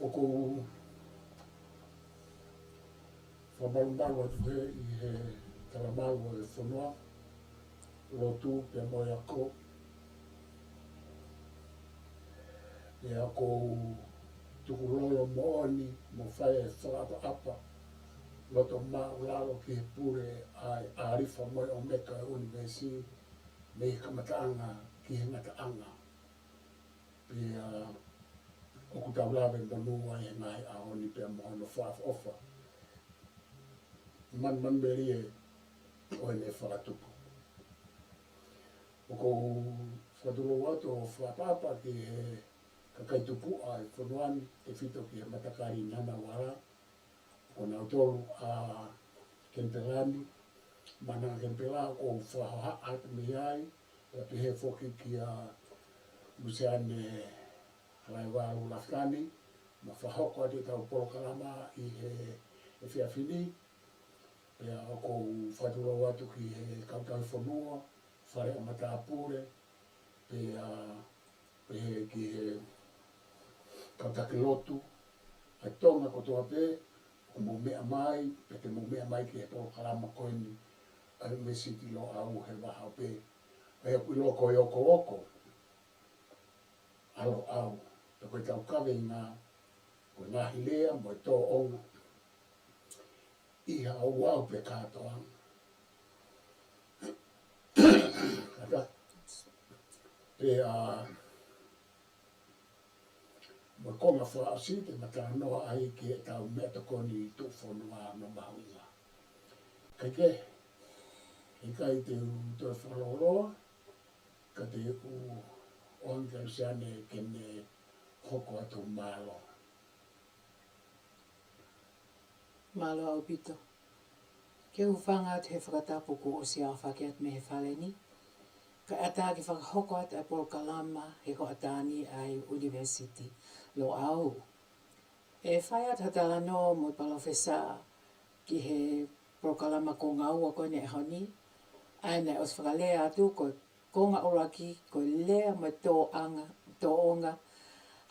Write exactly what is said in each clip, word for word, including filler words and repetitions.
ʻOku ou fakamalumalu atu he ʻi he talamalu ʻo e fonua, lotu pea mo e ako. Pea ʻoku ou tukulolo moʻoni mo fai e fakaʻapaʻapa loto māʻulalo ki he pule ʻa e ʻĀlifa mo e ʻOmeka ʻo e ʻunivēsi, mei he kamataʻanga ki he ngataʻanga. Pea ʻoku tau lave monū ai he ngaahi ʻaho ni pea mo hono fakaʻofoʻofa manumanumelie ʻo ʻene fakatupu. ʻOku ou fakatulou atu ʻo fakaʻapaʻapa ki he kakai tupuʻa ʻo e fonua ni, tefito ki he matakali Ngunnawal, ko nautolu ʻa Kenipela ni, Maʻananga Kenipela, ʻoku ou fakahohaʻa atu mei ai, pea pehē foki kia Luseane Halaevalu Lafitani, mo fakahoko atu ʻetau polokalama ʻi he efiafi ni. Pea ʻoku ou fakatulou atu ki he kau tauhi fonua, fale ʻo matāpule, pea pehē ki he kau taki lotu ʻa Tonga kotoa pē, ʻoku mou meʻa mai, pea te mou meʻa mai ki he polokalama ko eni ʻa e ʻUnivēsiti Loʻau he vahaʻa pē. ʻA ia ʻoku ʻiloa ko e okooko ʻa Loʻau, pea ko ʻetau kaveinga, ko e ngaahi lea mo e tōʻonga ʻi ha ouau pe kātoanga. Kātaki. Pea mo e konga fakaʻosi te ma talanoa ai ki heʻetau meʻatokoni tuʻufonua mahuʻinga. Kae kehe, ʻikai te u toe fakalōloa, ka te u ʻoange kia Luseane ke ne hoko atu. Mālō. Mālō ʻaupito. Ke u hūfanga atu he fakatapu kuo ʻosi aofaki atu mei he fale ni, kae ʻatā ke fakahoko atu ʻa e polokalama he hoʻatā ni ʻa e ʻUnivēsiti Loʻau. ʻE fai atu ha talanoa mo e palōfesa ki he polokalama konga ua ko eni he ʻaho ni, ʻa ia naʻe ʻosi fakalea atu ko e konga ʻuluaki, ko e lea mo e tōʻanga, tōʻonga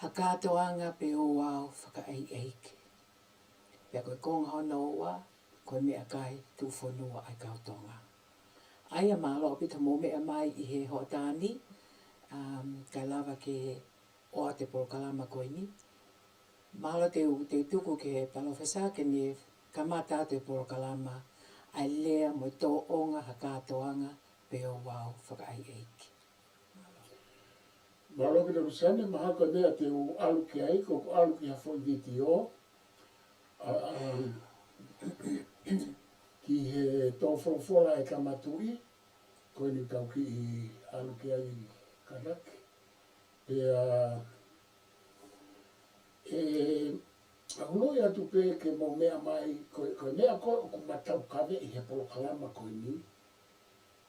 ha kātoanga pe ouau fakaʻeiʻeiki. Pea ko e konga hono ua, ko e meʻakai tuʻufonua ʻa e kau Tonga. ʻA ia mālō ʻaupito hoʻomou meʻa mai ʻi he hoʻatā ni, um, kae lava ke ʻoatu e polokalama ko eni. Mālō, te u, te u tuku ki he palōfesa ke ne kamata atu e polokalama, ʻa e lea mo e tōʻonga ha kātoanga pe ouau fakaʻeiʻeiki. Mālō kia Luseane, mahalo ko e meʻa te u ʻalu ki ai, ko ʻeku ʻalu ki ha foʻi vitiō, ʻa, ʻa, ki he tō folofola ʻa e Tama Tuʻi, ko eni tau kiʻi ʻalu ki ai kātaki. Pea, ʻe, ʻa, huluʻi atu pē ke mou meʻa mai, ko, ko e meʻa ko ē ʻoku ma taukaveʻi he polokalama ko eni.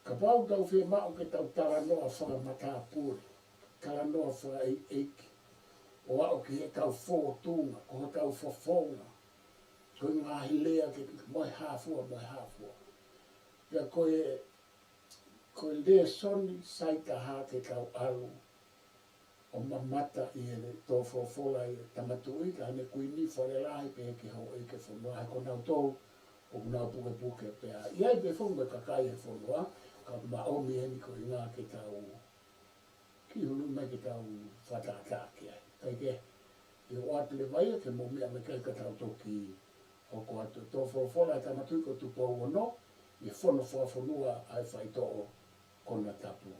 Kapau tau fiemaʻu ke tau talanoa fakamatāpule, talanoa fakaʻeiʻeiki, ʻo aʻu ki heʻetau fōtunga, ko hotau fofonga, ko e ngaahi lea ke mo e hā fua, mo e hā fua. Pea ko e, ko e lēsoni sai taha ke tau ʻalu ʻo mamata ʻi he tō folofola ʻa e Tama Tuʻi, ka ne kuini fale lahi pē ki he houʻeiki ʻo e fonua, he ko nautolu ʻoku nau pukepuke pē. ʻI ai pē foki mo e kakai ʻo e fonua, ka ma ʻomi eni ko e ʻuhinga ke tau kiʻi hulu mai ke tau fakatātā ki ai. Kae kehe, ʻe ʻoatu leva ia ke mou meʻa mai ki ai ka tau toki hoko atu. Tō folofola ʻa e Tama Tuʻi ko Tupou Ono, ʻi he fono fakafonua ʻa e faitoʻo konatapu.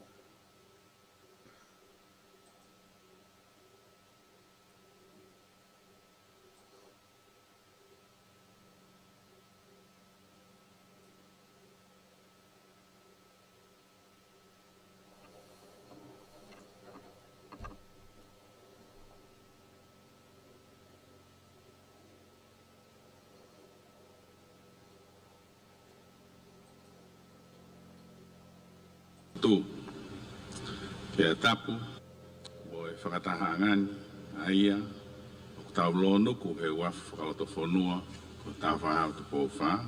Tuʻu pea tapu mo e fakatahaʻanga ni, ʻa ia ʻoku tau lōnuku he uafu fakalotofonua ko Tāufaʻāhau Tupou Fā,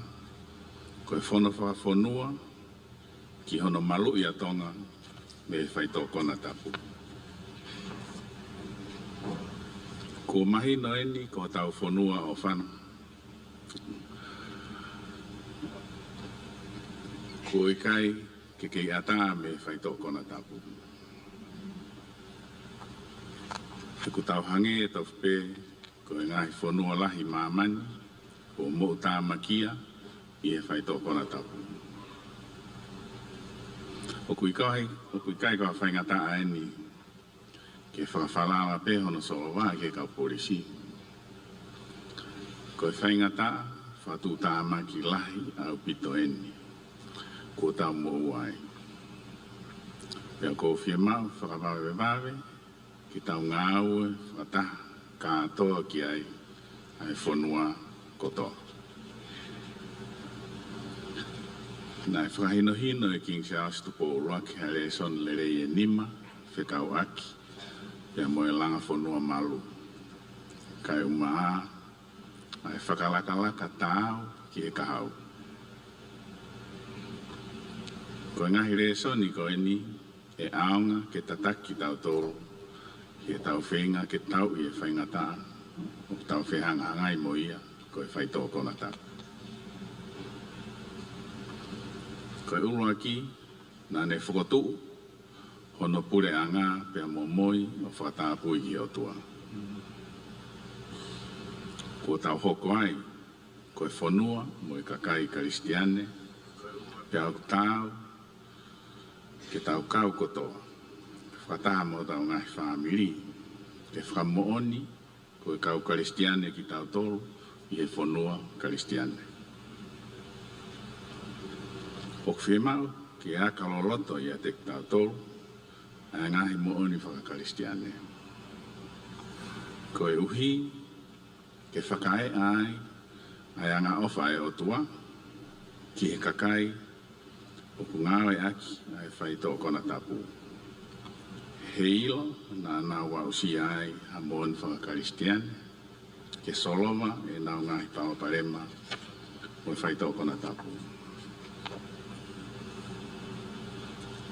ko e fono fakafonua ki hono maluʻi ʻa Tonga mei he faitoʻo konatapu. Kuo mahino eni ko hotau fonua ʻofa na, kuo ʻikai ke kei ʻatā mei he faitoʻo konatapu. He ʻoku tau hangē tofu pē ko e ngaahi fonua lahi ʻi māmani kuo moʻutāmakia ʻi he faitoʻo konatapu. ʻOku ʻikai, ʻoku ʻikai ko ha faingataʻa eni ke fakafalala pē hono solova ki he kau polisi. Ko e faingataʻa fakatuʻutāmaki lahi ʻaupito eni kuo tau moʻua ai. Pea ʻoku ou fiemaʻu fakavavevave ke tau ngāue fakataha kātoa ki ai ʻa e fonua kotoa. Naʻe fakahinohino ʻe King Charles Tupou ʻUluaki ha lēsoni lelei ʻe nima fekauʻaki pea mo e langa fonua malu, kae ʻumaʻā ʻa e fakalakalaka taau ki he kahaʻu. Ko e ngaahi lēsoni ko eni ʻe ʻaonga ke tataki kitautolu ʻi heʻetau feinga ke tauʻi e faingataʻa ʻoku tau fehangahangai mo ia, ko e faitoʻo konatapu. Ko e ʻuluaki, naʻa ne fokotuʻu hono puleʻanga pea momoi ʻo fakatapui ki he ʻOtua. Kuo tau hoko ai ko e fonua mo e kakai Kalisitiane, pea ʻoku taau ke tau kau kotoa, fakataha mo hotau ngaahi fāmili, ke fakamoʻoni ko e kau Kalisitiane kitautolu ʻi he fonua Kalisitiane. ʻOku fiemaʻu ke aka loloto ʻiate kitautolu ʻa e ngaahi moʻoni faka-Kalisitiane, koeʻuhi ke fakaeʻa ai ʻa e angaʻofa ʻa e ʻOtua ki he kakai ʻoku ngāueʻaki ʻa e faitoʻo konatapu, heiʻilo naʻa nau aʻusia ai ha moʻoni faka-Kalisitiane ke solova ʻenau ngaahi palopalema mo e faitoʻo konatapu.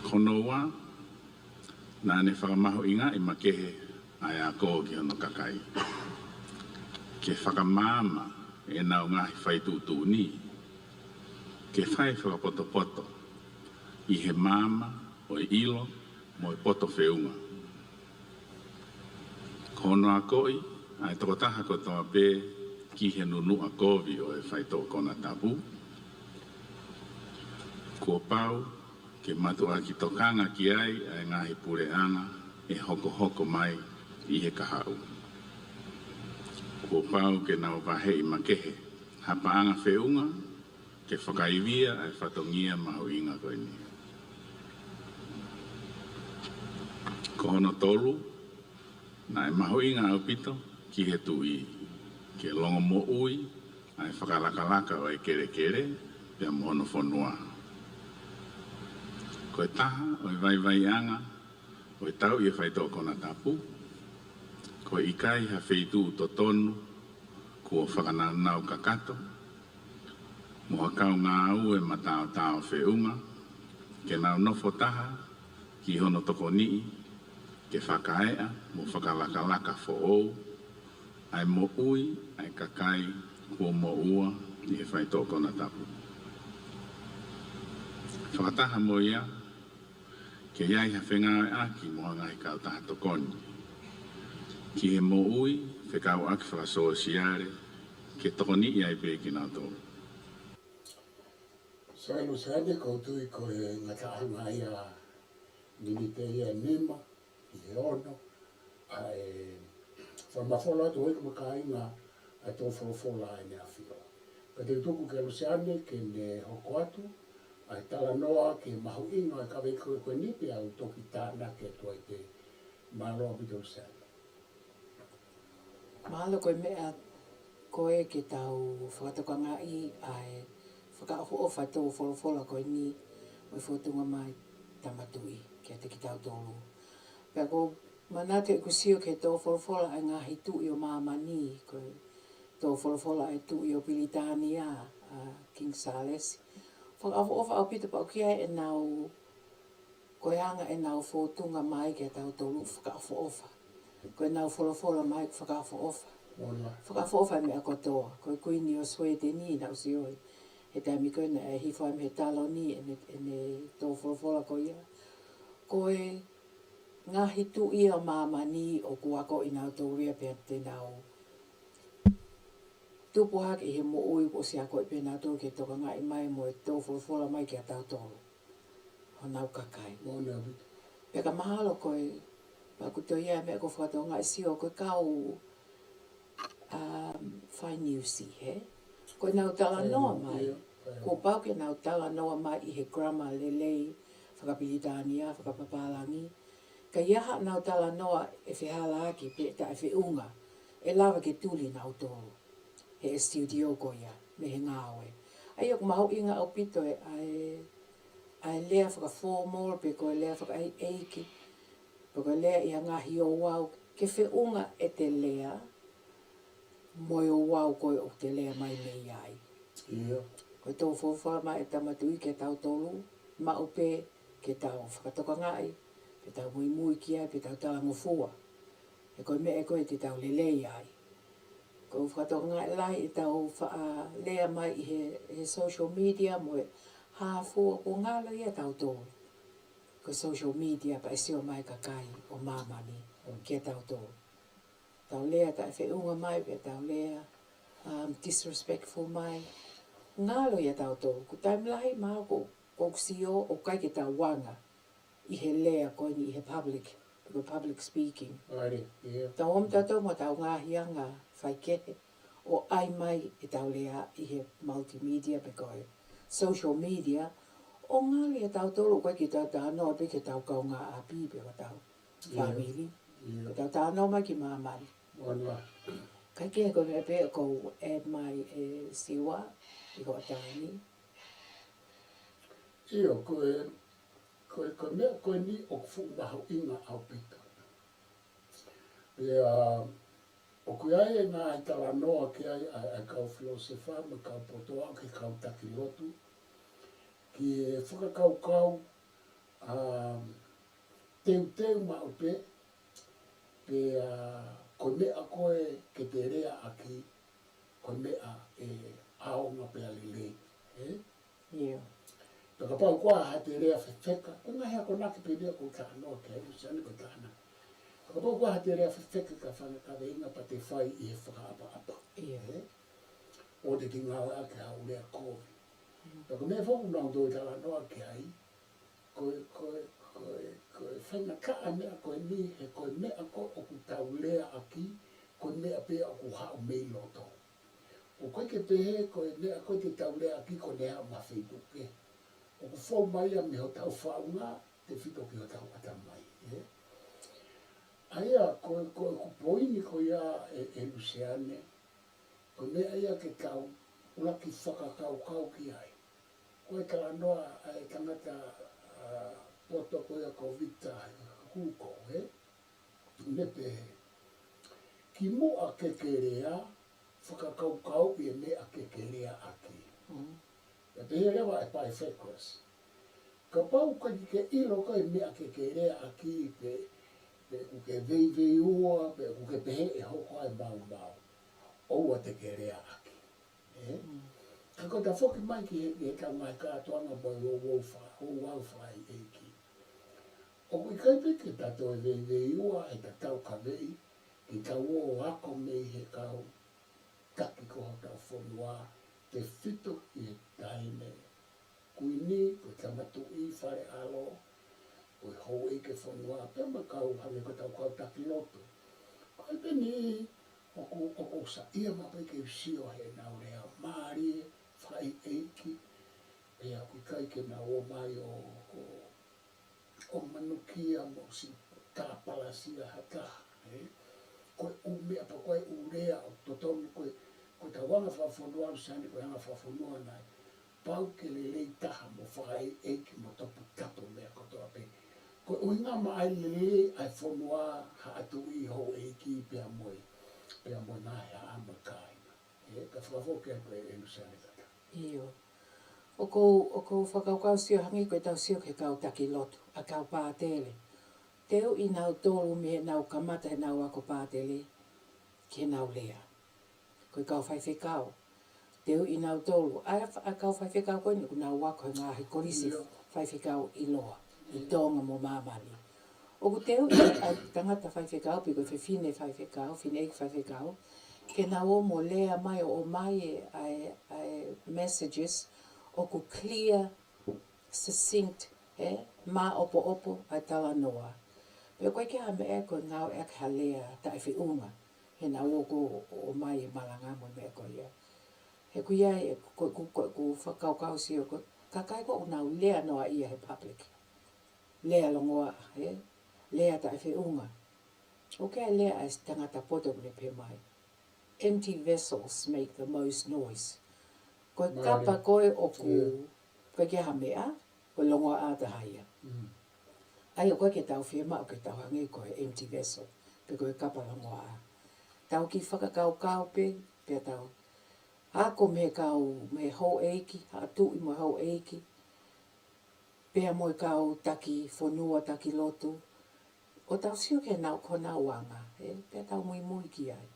Ko hono ua, naʻa ne fakamahuʻingaʻi makehe ʻa e ako ki hono kakai ke fakamaama ʻenau ngaahi faituʻutuʻuni, ke fai fakapotopoto ʻi he maama ʻo e ʻilo mo e poto feʻunga. Ko hono akoʻi ʻa e tokotaha kotoa pē ki he nunuʻa kovi ʻo e faitoʻo konatapu, kuo pau ke mātuʻaki tokanga ki ai ʻa e ngaahi puleʻanga ʻe hokohoko mai ʻi he kahaʻu. Kuo pau ke nau vaheʻi makehe ha paʻanga feʻunga ke fakaivia ʻa e fatongia mahuʻinga ko eni. Ko hono tolu, naʻe mahuʻinga ʻaupito ki he tuʻi ke longomoʻui ʻa e fakalakalaka ʻo e kelekele pea mo hono fonua. Ko e taha ʻo e vaivaiʻanga ʻo e tauʻi e faitoʻo konatapu, ko e ʻikai ha feituʻu totonu kuo fakanaunau kakato mo ha kau ngāue mataotao feʻunga ke nau nofo taha ki hono tokoniʻi ke fakaeʻa mo fakalakalaka foʻou ʻa e moʻui ʻa e kakai kuo moʻua ʻi he faitoʻo konatapu. Fakataha mo ia, ke ʻi ai ha fengāueʻaki mo ha ngaahi kautaha tokoni ki he moʻui fekauʻaki fakasōsiale ke tokoniʻi ai pē kinautolu. Sai Luseane, ʻoku ou tui ko e ngataʻanga ia miniti ia ʻe nima ki he ono, ʻa e fakamafola atu ʻe he kau kāinga ʻa e tō folofola ʻa ʻEne ʻAfio. Ka te u tuku kia Luseane ke ne hoko atu ʻa e talanoa ki he mahuʻinga ʻo e kaveinga ko eni pea u toki tānaki atu ai pē. Mālō ʻaupito Luseane. Mahalo ko e meʻa ko ē ke tau fakatokangaʻi ʻa e fakaʻofoʻofa tō folofola ko eni ʻo e fōtunga mai Tama Tuʻi kiate kitautolu. Pea ʻoku ou manatu ʻeku sio ki he tō folofola ʻa e ngaahi tuʻi ʻo māmani, ko e tō folofola ʻa e tuʻi ʻo Pilitānia, ʻa King Sālesi. Fakaʻofoʻofa ʻaupito pea ʻoku ʻi ai ʻenau, ko e anga ʻenau fōtunga mai kiate kitautolu fakaʻofoʻofa. Ko ʻenau folofola mai ʻoku fakaʻofoʻofa. Fakaʻofoʻofa e meʻa kotoa. Ko e Kuini ʻo Suēteni naʻá ku sio ai he taimi ko ē naʻe hifo ai mei he taloni ʻene, ʻene tō folofola ko ia. Ko e ngaahi tuʻi ʻo māmani ʻoku ako ʻi nautolu ia pea te nau tupu hake ʻi he moʻui kuo ʻosi akoʻi pē nautolu ke tokangaʻi mai mo e tō folofola mai kia tautolu. Honau kakai. Pea ka mahalo ko e, pea ʻoku toe ʻi ai e meʻa ʻoku ou fakatokangaʻi sio ko e kau, um, fai niusi, he? Ko ʻenau talanoa mai. Kuo pau ke nau talanoa mai ʻi he grammar lelei, fakapilitānia, fakapapālangi. Ka ʻi ai haʻanau talanoa ʻe fehālaaki pe taʻefeʻunga, ʻe lava ke tuli nautolu he studio ko ia, mei he ngāue. ʻA ia ʻoku mahuʻinga ʻaupito e, ʻa e, ʻa e lea fakaformal, pe ko e lea fakaʻeiʻeiki, pe ko e lea ʻi he ngaahi ouau, ke feʻunga ʻete lea mo e ouau ko ē ʻoku te lea mai mei ai. Ko e tō folofola mai e Tama Tuʻi kia tautolu, maʻu pē ke tau fakatokangaʻi, pe tau muimui ki ai, pe tau talangofua. He ko e meʻa ko ē te tau lelei ai. ʻOku ou fakatokangaʻi lahi ʻetau faʻa lea mai ʻi he, he social media mo e hā fua, ʻoku ngalo ia tautolu. Ko e social media pea ʻe sio mai e kakai ʻo māmani kia tautolu. Tau lea taʻefeʻunga mai, pe tau lea, um, disrespectful mai. Ngalo ia tautolu. Ko e taimi lahi mahalo ʻoku, ʻoku sio, ʻoku ʻikai ke tau anga ʻi he lea ko eni ʻi he public, ko e public speaking. Tau ō mai tautolu mo ʻetau ngaahi anga faikehe ʻo ʻai mai ʻetau lea ʻi he multimedia pe ko e social media, ʻo ngalo ia tautolu, ʻoku ʻikai ke tau talanoa pē ki heʻetau kaungāʻapi pe ko ʻetau fāmili. Ko ʻetau talanoa mai ki māmani. ʻIkai ke, ko e meʻa pē ʻoku ou add mai ʻe Siua ʻi hoʻo taimi. ʻIo, ko e, ko e, ko e meʻa ko eni ʻoku fuʻu mahuʻinga ʻaupito. Pea ʻoku ʻi ai e ngaahi talanoa ki ai ʻa, ʻa e kau filōsefa mo e kau poto aʻu ki he kau taki lotu, ki he fakakaukau, um, teuteu maʻu pē, pea ko e meʻa ko ē ke te lea ʻaki, ko e meʻa ʻe ʻaonga pea lelei, ē? Pea kapau ʻoku ʻi ai haʻate lea fefeka, ko e ngaahi akonaki pē ia ʻoku ou talanoa ki ai, ʻoku ou sio ange ko e tānaki. Pea kapau ʻoku ʻi ai haʻate lea fefeka ka fanga kaveinga pea te fai ʻi he fakaʻapaʻapa, ē? ʻO te ke ngāueʻaki haʻo lea kovi. Pea ko e meʻa foki naʻa tau talanoa ki ai, ko e, ko e, ko e, ko e faingataʻa meʻa ko eni, he ko e meʻa ko ē ʻoku tau lea ʻaki, ko e meʻa pē ʻoku haʻu mei loto. ʻOku ʻikai ke pehē ko e meʻa ko ē te tau lea ʻaki ko ʻene haʻu mei he Facebook, ē. ʻOku fou mai ia mei hotau faʻunga, tefito ki hotau ʻatamai, ē. ʻA ia, ko e, ko e, ko e poini ko ia ē, ē Luseane, ko e meʻa ia ke tau ʻuluaki fakakaukau ki ai. Ko e talanoa ʻa e tangata, ʻa, poto ko ia ko Victor Hugo, ē? Ne pehē, kimuʻa ke ke lea, fakakaukauʻi e meʻa ke ke lea ʻaki. Pea pehē leva ʻe Pythagoras, kapau ʻoku ʻikai ke ke ʻilo koe e meʻa ke ke lea ʻaki, pe, pe ʻoku ke veiveiua, pe ʻoku ke pehē ʻe hoko ai e maumau, ʻoua te ke lea ʻaki. Ē? Ka ko ʻeta foki mai ki he, ki heʻetau ngaahi kātoanga mo e ouau fa-, ouau fakaʻeiʻeiki, ʻoku ʻikai pē ke ta toe veiveiua, ʻe ta taukaveʻi, ke tau ō ʻo ako mei he kau taki ko hotau fonua, tefito ki he taʻahine kuini, ko e tama tuʻi, fale ʻalo, ko e houʻeiki e fonua, pea mo e kau hangē ko ʻetau kau taki lotu. Ko e peni ʻoku, ʻoku ou saiʻia maʻu pē ke u sio heʻenau lea mālie, fakaʻeiʻeiki, pea ʻoku ʻikai ke nau ō mai ʻo, ʻo ʻo manukia mo siʻi tāpalasia ha taha, ē? Ko e ʻū meʻa pē ko e ʻū lea ʻoku totonu ko e, ko ʻetau anga fakafonua Luseane, ko e anga fakafonua naʻe pau ke lelei taha mo fakaʻeiʻeiki mo toputapu meʻa kotoa pē. Ko e ʻuhinga maʻa e lelei ʻa e fonua, haʻa tuʻi, houʻeiki pea mo e, pea mo e ngaahi haʻa mo e kāinga. Ē, ka fakafoki atu ē Luseane tata. ʻIo. ʻOku ou, ʻoku ou fakakaukau sio hangē ko ʻetau sio ki he kau taki lotu, ʻa e kau pātele. Teuʻi nautolu mei heʻenau kamata heʻenau ako pātele, ke nau lea. Ko e kau faifekau. Teuʻi nautolu, ʻa e fa-, ʻa e kau faifekau ko eni ʻoku nau ako he ngaahi kolisi faifekau ʻiloa, ʻi Tonga mo māmani. ʻOku teuʻi ʻa e tangata faifekau, pe ko e fefine faifekau, fineʻeiki faifekau, ke nau ō mo lea mai ʻo ʻomai e, ʻa e, ʻa e messages, ʻoku clear, succinct, ē, māʻopoʻopo ʻa e talanoa. Pea ʻoku ʻikai ke ʻi ai ha meʻa ko e ngāueʻaki ha lea taʻefeʻunga, heʻenau ō ko ē ʻo ʻomai e malanga mo e meʻa ko ia. He ʻoku ʻi ai, ʻe, ko, ko, ko, ʻeku fakakaukau sio ko e kakai ko ē ʻoku nau lea noaʻia he public. Lea longoaʻa, ē? Lea taʻefeʻunga. ʻOku ʻi ai e lea ʻa e tangata poto ʻoku ne pehē mai, "Empty vessels make the most noise." Ko e kapa ko ē ʻoku, ʻikai ke ʻi ai ha meʻa, ko e longoaʻa taha ia. ʻA ia ʻoku ʻikai ke tau fiemaʻu ke tau hangē ko e empty vessel, pe ko e kapa longoaʻa. Tau kiʻi fakakaukau pē, pea tau ako mei he kau, mei he houʻeiki, haʻa tuʻi mo e houʻeiki, pea mo e kau taki fonua, taki lotu, ʻo tau sio ki heʻenau, ko honau anga, ē, pea tau muimui ki ai.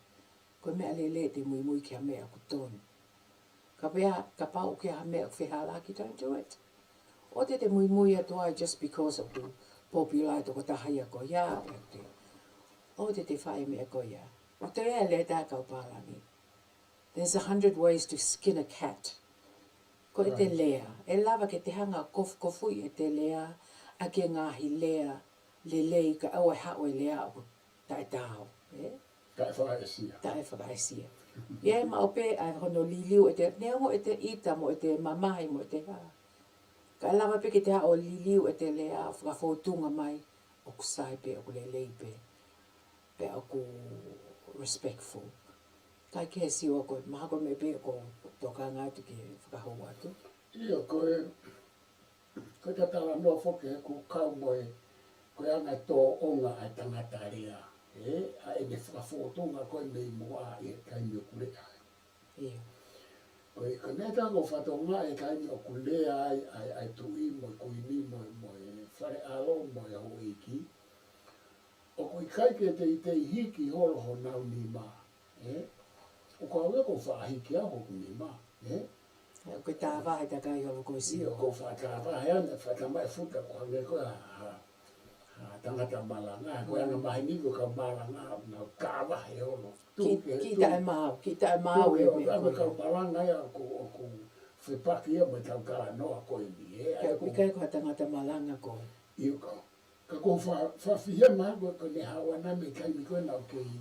Ko e meʻa lelei te muimui ki ha meʻa ʻoku tonu. Ka pea, kapau ʻoku ʻi ai ha meʻa ʻoku fehālaaki, don't do it. ʻOua te te muimui atu ai just because ʻoku popular e tokotaha ia ko ia, pea te. ʻOua te te fai e meʻa ko ia. ʻOku toe ʻi ai e lea ʻa e kau pālangi, "There's a hundred ways to skin a cat." Ko ʻete lea, ʻe lava ke te hanga ʻo kofukofuʻi ʻete lea ʻaki e ngaahi lea lelei, kae ʻoua ʻe haʻu e lea ʻoku taʻetaau, ē? Taʻefakaʻesia. Taʻefakaʻesia. ʻI ai maʻu pē ʻa hono liliu ʻete, neongo ʻete ʻita mo ʻete mamahi mo ʻete hā. Kae lava pē ke te haʻu ʻo liliu ʻete lea, fakafōtunga mai ʻoku sai pē, ʻoku lelei pē, pea ʻoku respectful. Kae kehe, sio, ko e mahalo ko e meʻa pē ʻoku ou tokanga atu ke fakahou atu. ʻIo, ko e, ko e talanoa foki he ʻoku kau mo e, ko e anga e tōʻonga ʻa e tangata lea, ē, ʻa ʻene fakafōtunga ko ē mei muʻa ʻi he taimi ʻoku lea ai. ʻIo. Ko e, ko e meʻa ʻoku ou fakatokangaʻi, ʻi he taimi ʻoku lea ai ʻa e, ʻa e tuʻi mo e kuini mo e, mo e fale ʻalo mo e houʻeiki, ʻoku ʻikai ke teitei hiki holo honau nima, ē? ʻOku ou, ʻoku ou faʻa hiki au hoku nima, ē? ʻOku ke tāvahe takai holo koe, sio. ʻIo, ʻoku ou faʻa tāvahe ʻana, faʻa tamaʻi futa ko e hangē ko e hā, hā, hā tangata malanga, ko e anga maheni ko e kau malanga, nau tāvahe holo. Ki, ki taʻemaau, ki taʻemaau e meʻa ko e kau malanga ia ʻoku, ʻoku fepaki ia mo e tau talanoa ko eni, ē? ʻIkai ko ha tangata malanga koe. ʻIo, ka Ka ʻoku ou fa-, faʻa fiemaʻu ko e, ko ʻene haʻu ʻana mei he taimi ko ē naʻa ku kei,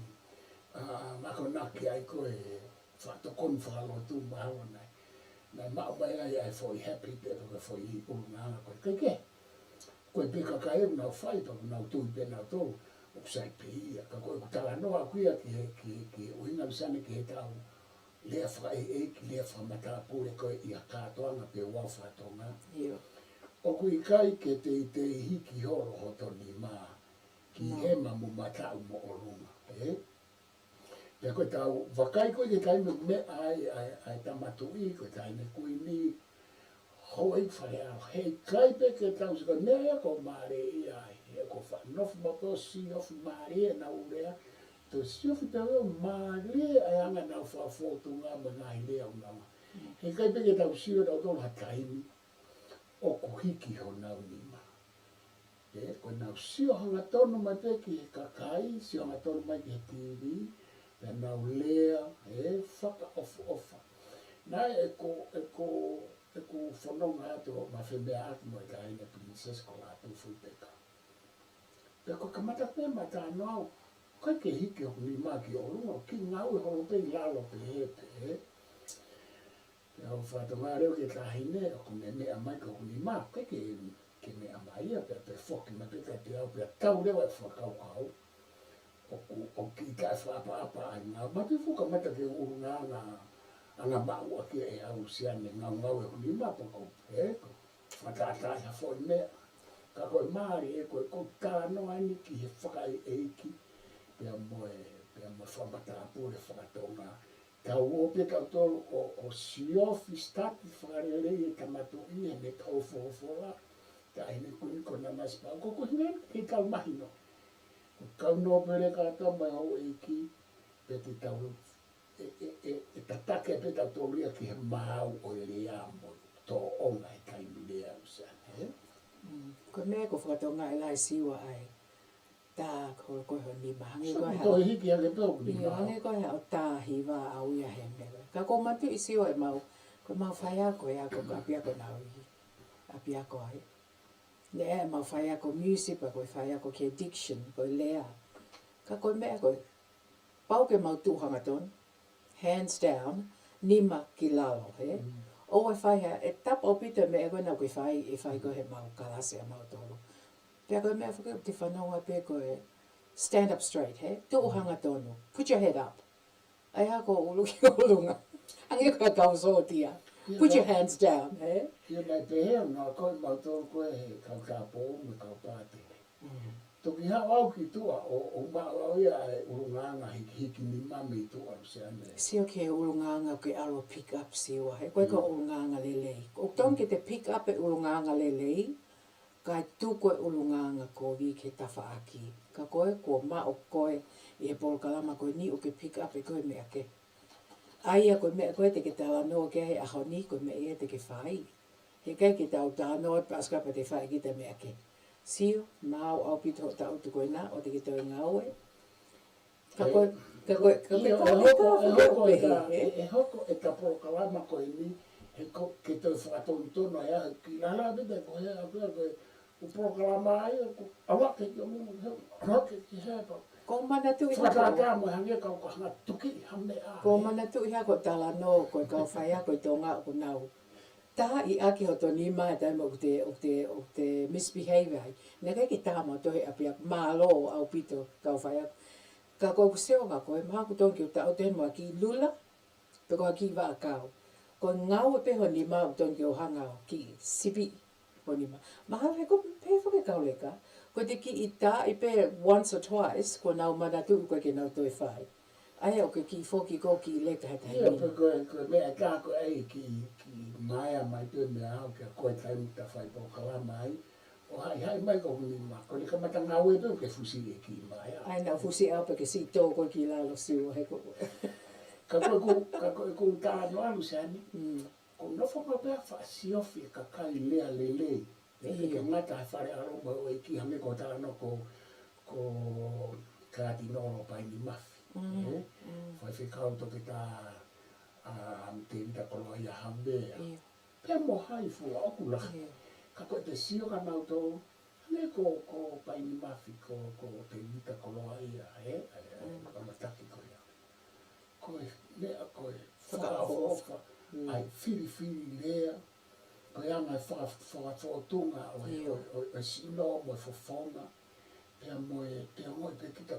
ʻa, akonaki ai ko e faʻa tokoni fakalotu mahalo naʻe, naʻe maʻu mai ai ʻa e foʻi happy pē ko e foʻi ʻulungaanga ko ē. Kae kehe, ko e pē kakai ʻoku nau fai pē, ʻoku nau tui pē nautolu ʻoku sai pē ia. Ka ko ʻeku talanoa ʻaʻaku ia ki he, ki he, ki he ʻuhinga Luseane ki he tau lea fakaʻeiʻeiki, lea fakamatāpule ko ē ʻi he kātoanga pē ʻo e fatongia. ʻIo. ʻOku ʻikai ke teitei hiki holo hoto nima ki hema mo mataʻu mo ʻolunga, ē? Pea ko e tau vakai ko ē ki he taimi ʻoku meʻa ai ʻa e, ʻa e tama tuʻi, ko e taʻahine kuini, houʻeiki fale ʻalo, heʻikai pē ke tau sio ko e meʻa ia ʻoku mālie ai, he ʻoku faʻa nofo maʻu pē ʻo siofi mālie ʻenau lea, toe siofi pē ʻo mālie ʻa e anga ʻenau fakafōtunga mo e ngaahi lea ʻoku nau. Heʻikai pē ke tau sio tautolu ha taimi ʻoku hiki honau nima. Ē, ko ʻenau sio hangatonu mai pē ki he kakai, sio hangatonu mai ki he T V, pea nau lea, ē, fakaʻofoʻofa. Naʻe ʻeku, ʻeku, ʻeku fononga atu ʻo ma femeʻaʻaki mo e taʻahine Princess ko Lātūfuipeka. Pea ko e kamata pē ʻema talanoa, ʻoku ʻikai ke hiki hoku nima ki ʻolunga, ʻoku kiʻi ngāue holo pē ʻi lalo pē, ē, pē, ē. Pea u fatongia leva ki he taʻahine, ʻoku ne meʻa mai ki hoku nima, ʻikai ke, ke meʻa mai ia, pea, pea foki mai pē kiate au, pea tau leva e fakakaukau. ʻOku, ʻoku kiʻi taʻefaʻapaʻapa ai ngā mati fuka mata ke ʻulungaanga, anga maʻu ʻaki ʻe au Luseane ngaungaue hoku nima pea ko e, ko e fakatātā ia foʻi meʻa. Ka ko e mālie ē, ko e, ko e talanoa eni ki he fakaʻeiʻeiki, pea mo e, pea mo e fakamatāpule fakatonga. Tau ō pē tautolu ʻo, ʻo siofi, study fakalelei e tama tuʻi ʻene tau folofola, Taʻahine Kuini ko Nanasipauʻu, ko e kuini ke tau mahino. Ko e kau nōpele kātoa mo e houʻeiki, pea te tau, ʻe, ʻe, ʻe, ʻe tataki pē tautolu ia ki he maau ʻo e lea mo e tōʻonga he taimi lea, Luseane, ē? Mm, ko e meʻa ko e fakatokangaʻi lahi Siua ai. Tā ko, ko e ho nima, hangē ko e Sio, ha-, toe hiki hake pē hoku ʻio, nima. Hangē ko e haʻo tā hiva ʻaʻau ia he meʻa. Ka ʻoku ou manatuʻi Siua ʻemau, ko ʻemau faiako ia ko e ʻapiako naʻa ku ʻi ʻapiako ai. Naʻe ʻi ai ʻemau faiako music, pea ko e faiako ki he diction, ko e lea. Ka ko e meʻa ko ē, pau ke mau tuʻu hangatonu, hands down, nima ki lalo, hē? Mm. ʻOua ʻe fai ha, ʻe tapu ʻaupito e meʻa ko ē naʻa ke fai, ʻe fai ko ē heʻemau kalasi ʻamautolu. Pea ko e meʻa foki ʻoku te fanongo pē ko e stand up straight, hē? Tuʻu hangatonu, put your head up. ʻAi hā ko e ʻulu ki ʻolunga. Hangē ko e kau sōtia. Put your hands down, hē? Ia naʻe pehē ʻa e ngāue ko ē ʻamautolu ko ē he kau tāupoʻou mo e kau pātele. Mm. Toki haʻu au ki tuʻa ʻo, ʻo maʻu au ia ʻa e ʻulungaanga hikihiki nima mei tuʻa, Luseane. Sio ki he ʻulungaanga ke ʻalu ʻo pick up Siua, hē? Ko e ko e Mm. ʻulungaanga lelei. ʻOku totonu Mm. ke te pick up e ʻulungaanga lelei, kae tuku e ʻulungaanga kovi ki he tafaʻaki. Ka ko e kuo maʻu koe ʻi he polokalama ko eni ʻoku ke pick up ʻe koe meʻa kehe. ʻA ia ko e meʻa ko ē te ke talanoa ki ai he ʻaho ni, ko e meʻa ia te ke fai. Heʻikai ke tau talanoa pē ʻa Siua pea te fai kita meʻa kehe. Sio, maau ʻaupito hoʻo tangutu ko ena, ʻoua te ke toe ngāue. Ka ko e, ka ko e, ka ko e ʻIo, ka ʻe hoko, ʻe hoko ʻeta, ʻe, ʻe hoko ʻeta polokalama ko eni, he ko, ke toe fakatonutonu ai, he kiʻi lālā pē te ko he, a pē ko e, ʻū polokalama ai, ko, ʻalu hake ki ʻolunga, he, ʻalu hake ki he, ko. Ko e manatuʻi hako. Fakatātā mo e hangē ka ʻoku hanga tuki ha meʻa. Ko e manatuʻi hako talanoa, ko e kau faiako ʻi Tonga ʻoku nau tā ʻi ʻaki hoto nima he taimi ʻoku te, ʻoku te, ʻoku te misbehave ai. Naʻe ʻikai ke tā mautolu he ʻapiako, mālō ʻaupito kau faiako. Ka ko ʻeku sio ka ko e mahalo ʻoku totonu ke u taʻote mo ha kiʻi lula, pe ko ha kiʻi vaʻakau. Ko e ngāue pē ho nima ʻoku totonu ke u hanga ʻo kiʻi sipi ho nima. Mahalo he ko e pehē foki e kau leka, ko e te kiʻi tā ʻi pē once or twice, kuo nau manatuʻi ʻoku ʻikai ke nau toe fai. ʻA ia ʻoku ke kiʻi foki ko e kiʻi leka he taimi. Ia, pe ko e, ko e meʻa ʻe taha ko e ʻai kiʻi, kiʻi maea mai pē meʻa au kia koe taimi ta fai polokalama ai. ʻO haʻihaʻi mai ko e nima, ko e kamata ngāue pē ʻoku ke fusi e kiʻi maea. ʻAi naʻa fusi au pē ke siʻi tō koe ki lalo Siua he ko. Ka ko ʻeku, ka ko ʻeku talanoa, Luseane. Mm. Ko e nofo maʻu pē ʻa e fakasiofi e kakai lea lelei. ʻIo. Ke ngata he Fale ʻAlo mo e ʻEiki hangē ko e talanoa ko, ko Katinolo Paini Mafi. Mm, ē? Mm. Faifekau Toketā, ʻa, Tēvita Koloaʻia Havea. ʻIo. Pea mo hai fua ʻoku lahi. ʻIo. Ka ko e te sio kia nautolu, hangē ko, ko Paini Mafi, ko, ko Tēvita Koloaʻia, ē? ʻA, ʻa, Mm. ʻa mataki ko ia. Ko e meʻa ko e Fakaʻofoʻofa. fakaʻofoʻofa. Mm. ʻA e filifili lea. Ko e anga e faka-, fakafōtunga ʻo e, ʻIo. ʻo e, ʻo e, ʻo e sino mo e fofonga. Pea mo e te ongoʻi pē kita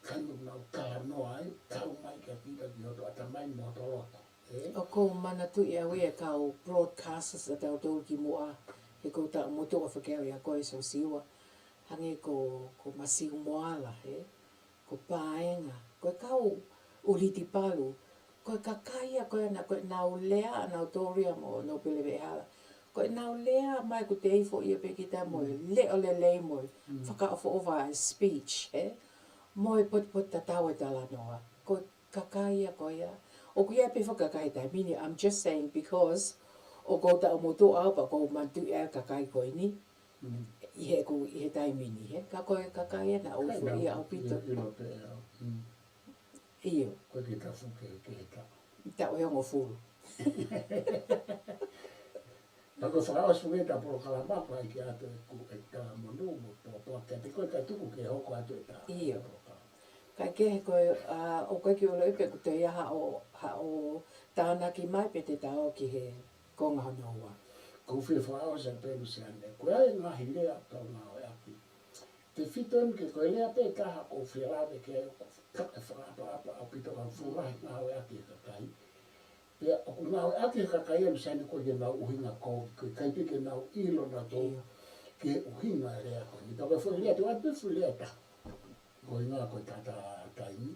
kai mo nau talanoa ai, tau mai kia kita ki hoto ʻatamai mo hoto loto. Ē? ʻOku ou manatuʻi au ia e kau broadcasters ʻa tautolu kimuʻa, he ʻoku ou taʻemotuʻa foki au ia ko e Siosiua. Hangē ko, ko Masiu Moala, ē? Ko Paenga, ko e kau ʻUliti Palu, ko e kakai ia ko ē naʻa ko ē nau lea, naʻa nau tōria mo Nōpele Veʻehala. Ko ʻenau lea mai ʻoku te ifo ia pē kita mo e Mm. leʻo lelei mo e Mm. fakaʻofoʻofa e speech, ē? Mo e potupotutatau e talanoa. Ko e kakai ia ko ia. ʻOku ʻi ai pē foki kakai taimi ni, I'm just saying because ʻoku ou taʻemotuʻa au pea ʻoku ou manatuʻi ʻa e kakai ko eni. Mm. ʻI heʻeku, ʻi he taimi ni, hē? Ka ko e kakai ē naʻa ʻoku Kai ifo nau ia ʻaupito. ʻIlo, ʻilo pē au. Mm. ʻIo. Ko e ke tafu ke, ke he taʻu. Taʻu ʻe hongofulu. Pea ko e fakaʻosi foki ʻeta polokalama ko hai ke ʻatu ʻeku, ʻeta monū mo pōpoaki kiate koe kae tuku ke hoko atu ʻeta ʻIo. polokalama. Kae kehe ko e, ʻa, ʻoku ʻikai ke u ʻiloʻi pe ʻoku toe ʻi ai haʻo, haʻo tānaki mai pe te tau ki he konga hono ua. ʻOku ou fie fakaʻosi pē Luseane. Ko e ngaahi lea ʻoku tau ngāueʻaki. Tefito eni ke ko e lea pē taha ʻoku ou fie lave ki ai ʻoku faka-, fakaʻapaʻapa ʻaupito ka fuʻu lahi ngāueʻaki ʻe he kakai. Pea ʻoku ngāueʻaki ʻe he kakai ʻa Luseane ko e ke nau ʻuhinga ko, ko e ʻikai pē ke nau ʻilo nautolu ʻIo. ki he ʻuhinga e lea ko eni. Ka ko e foʻi lea, te u ʻai pē foʻi lea ʻe taha. Ko e ʻuhinga ko e tata taimi.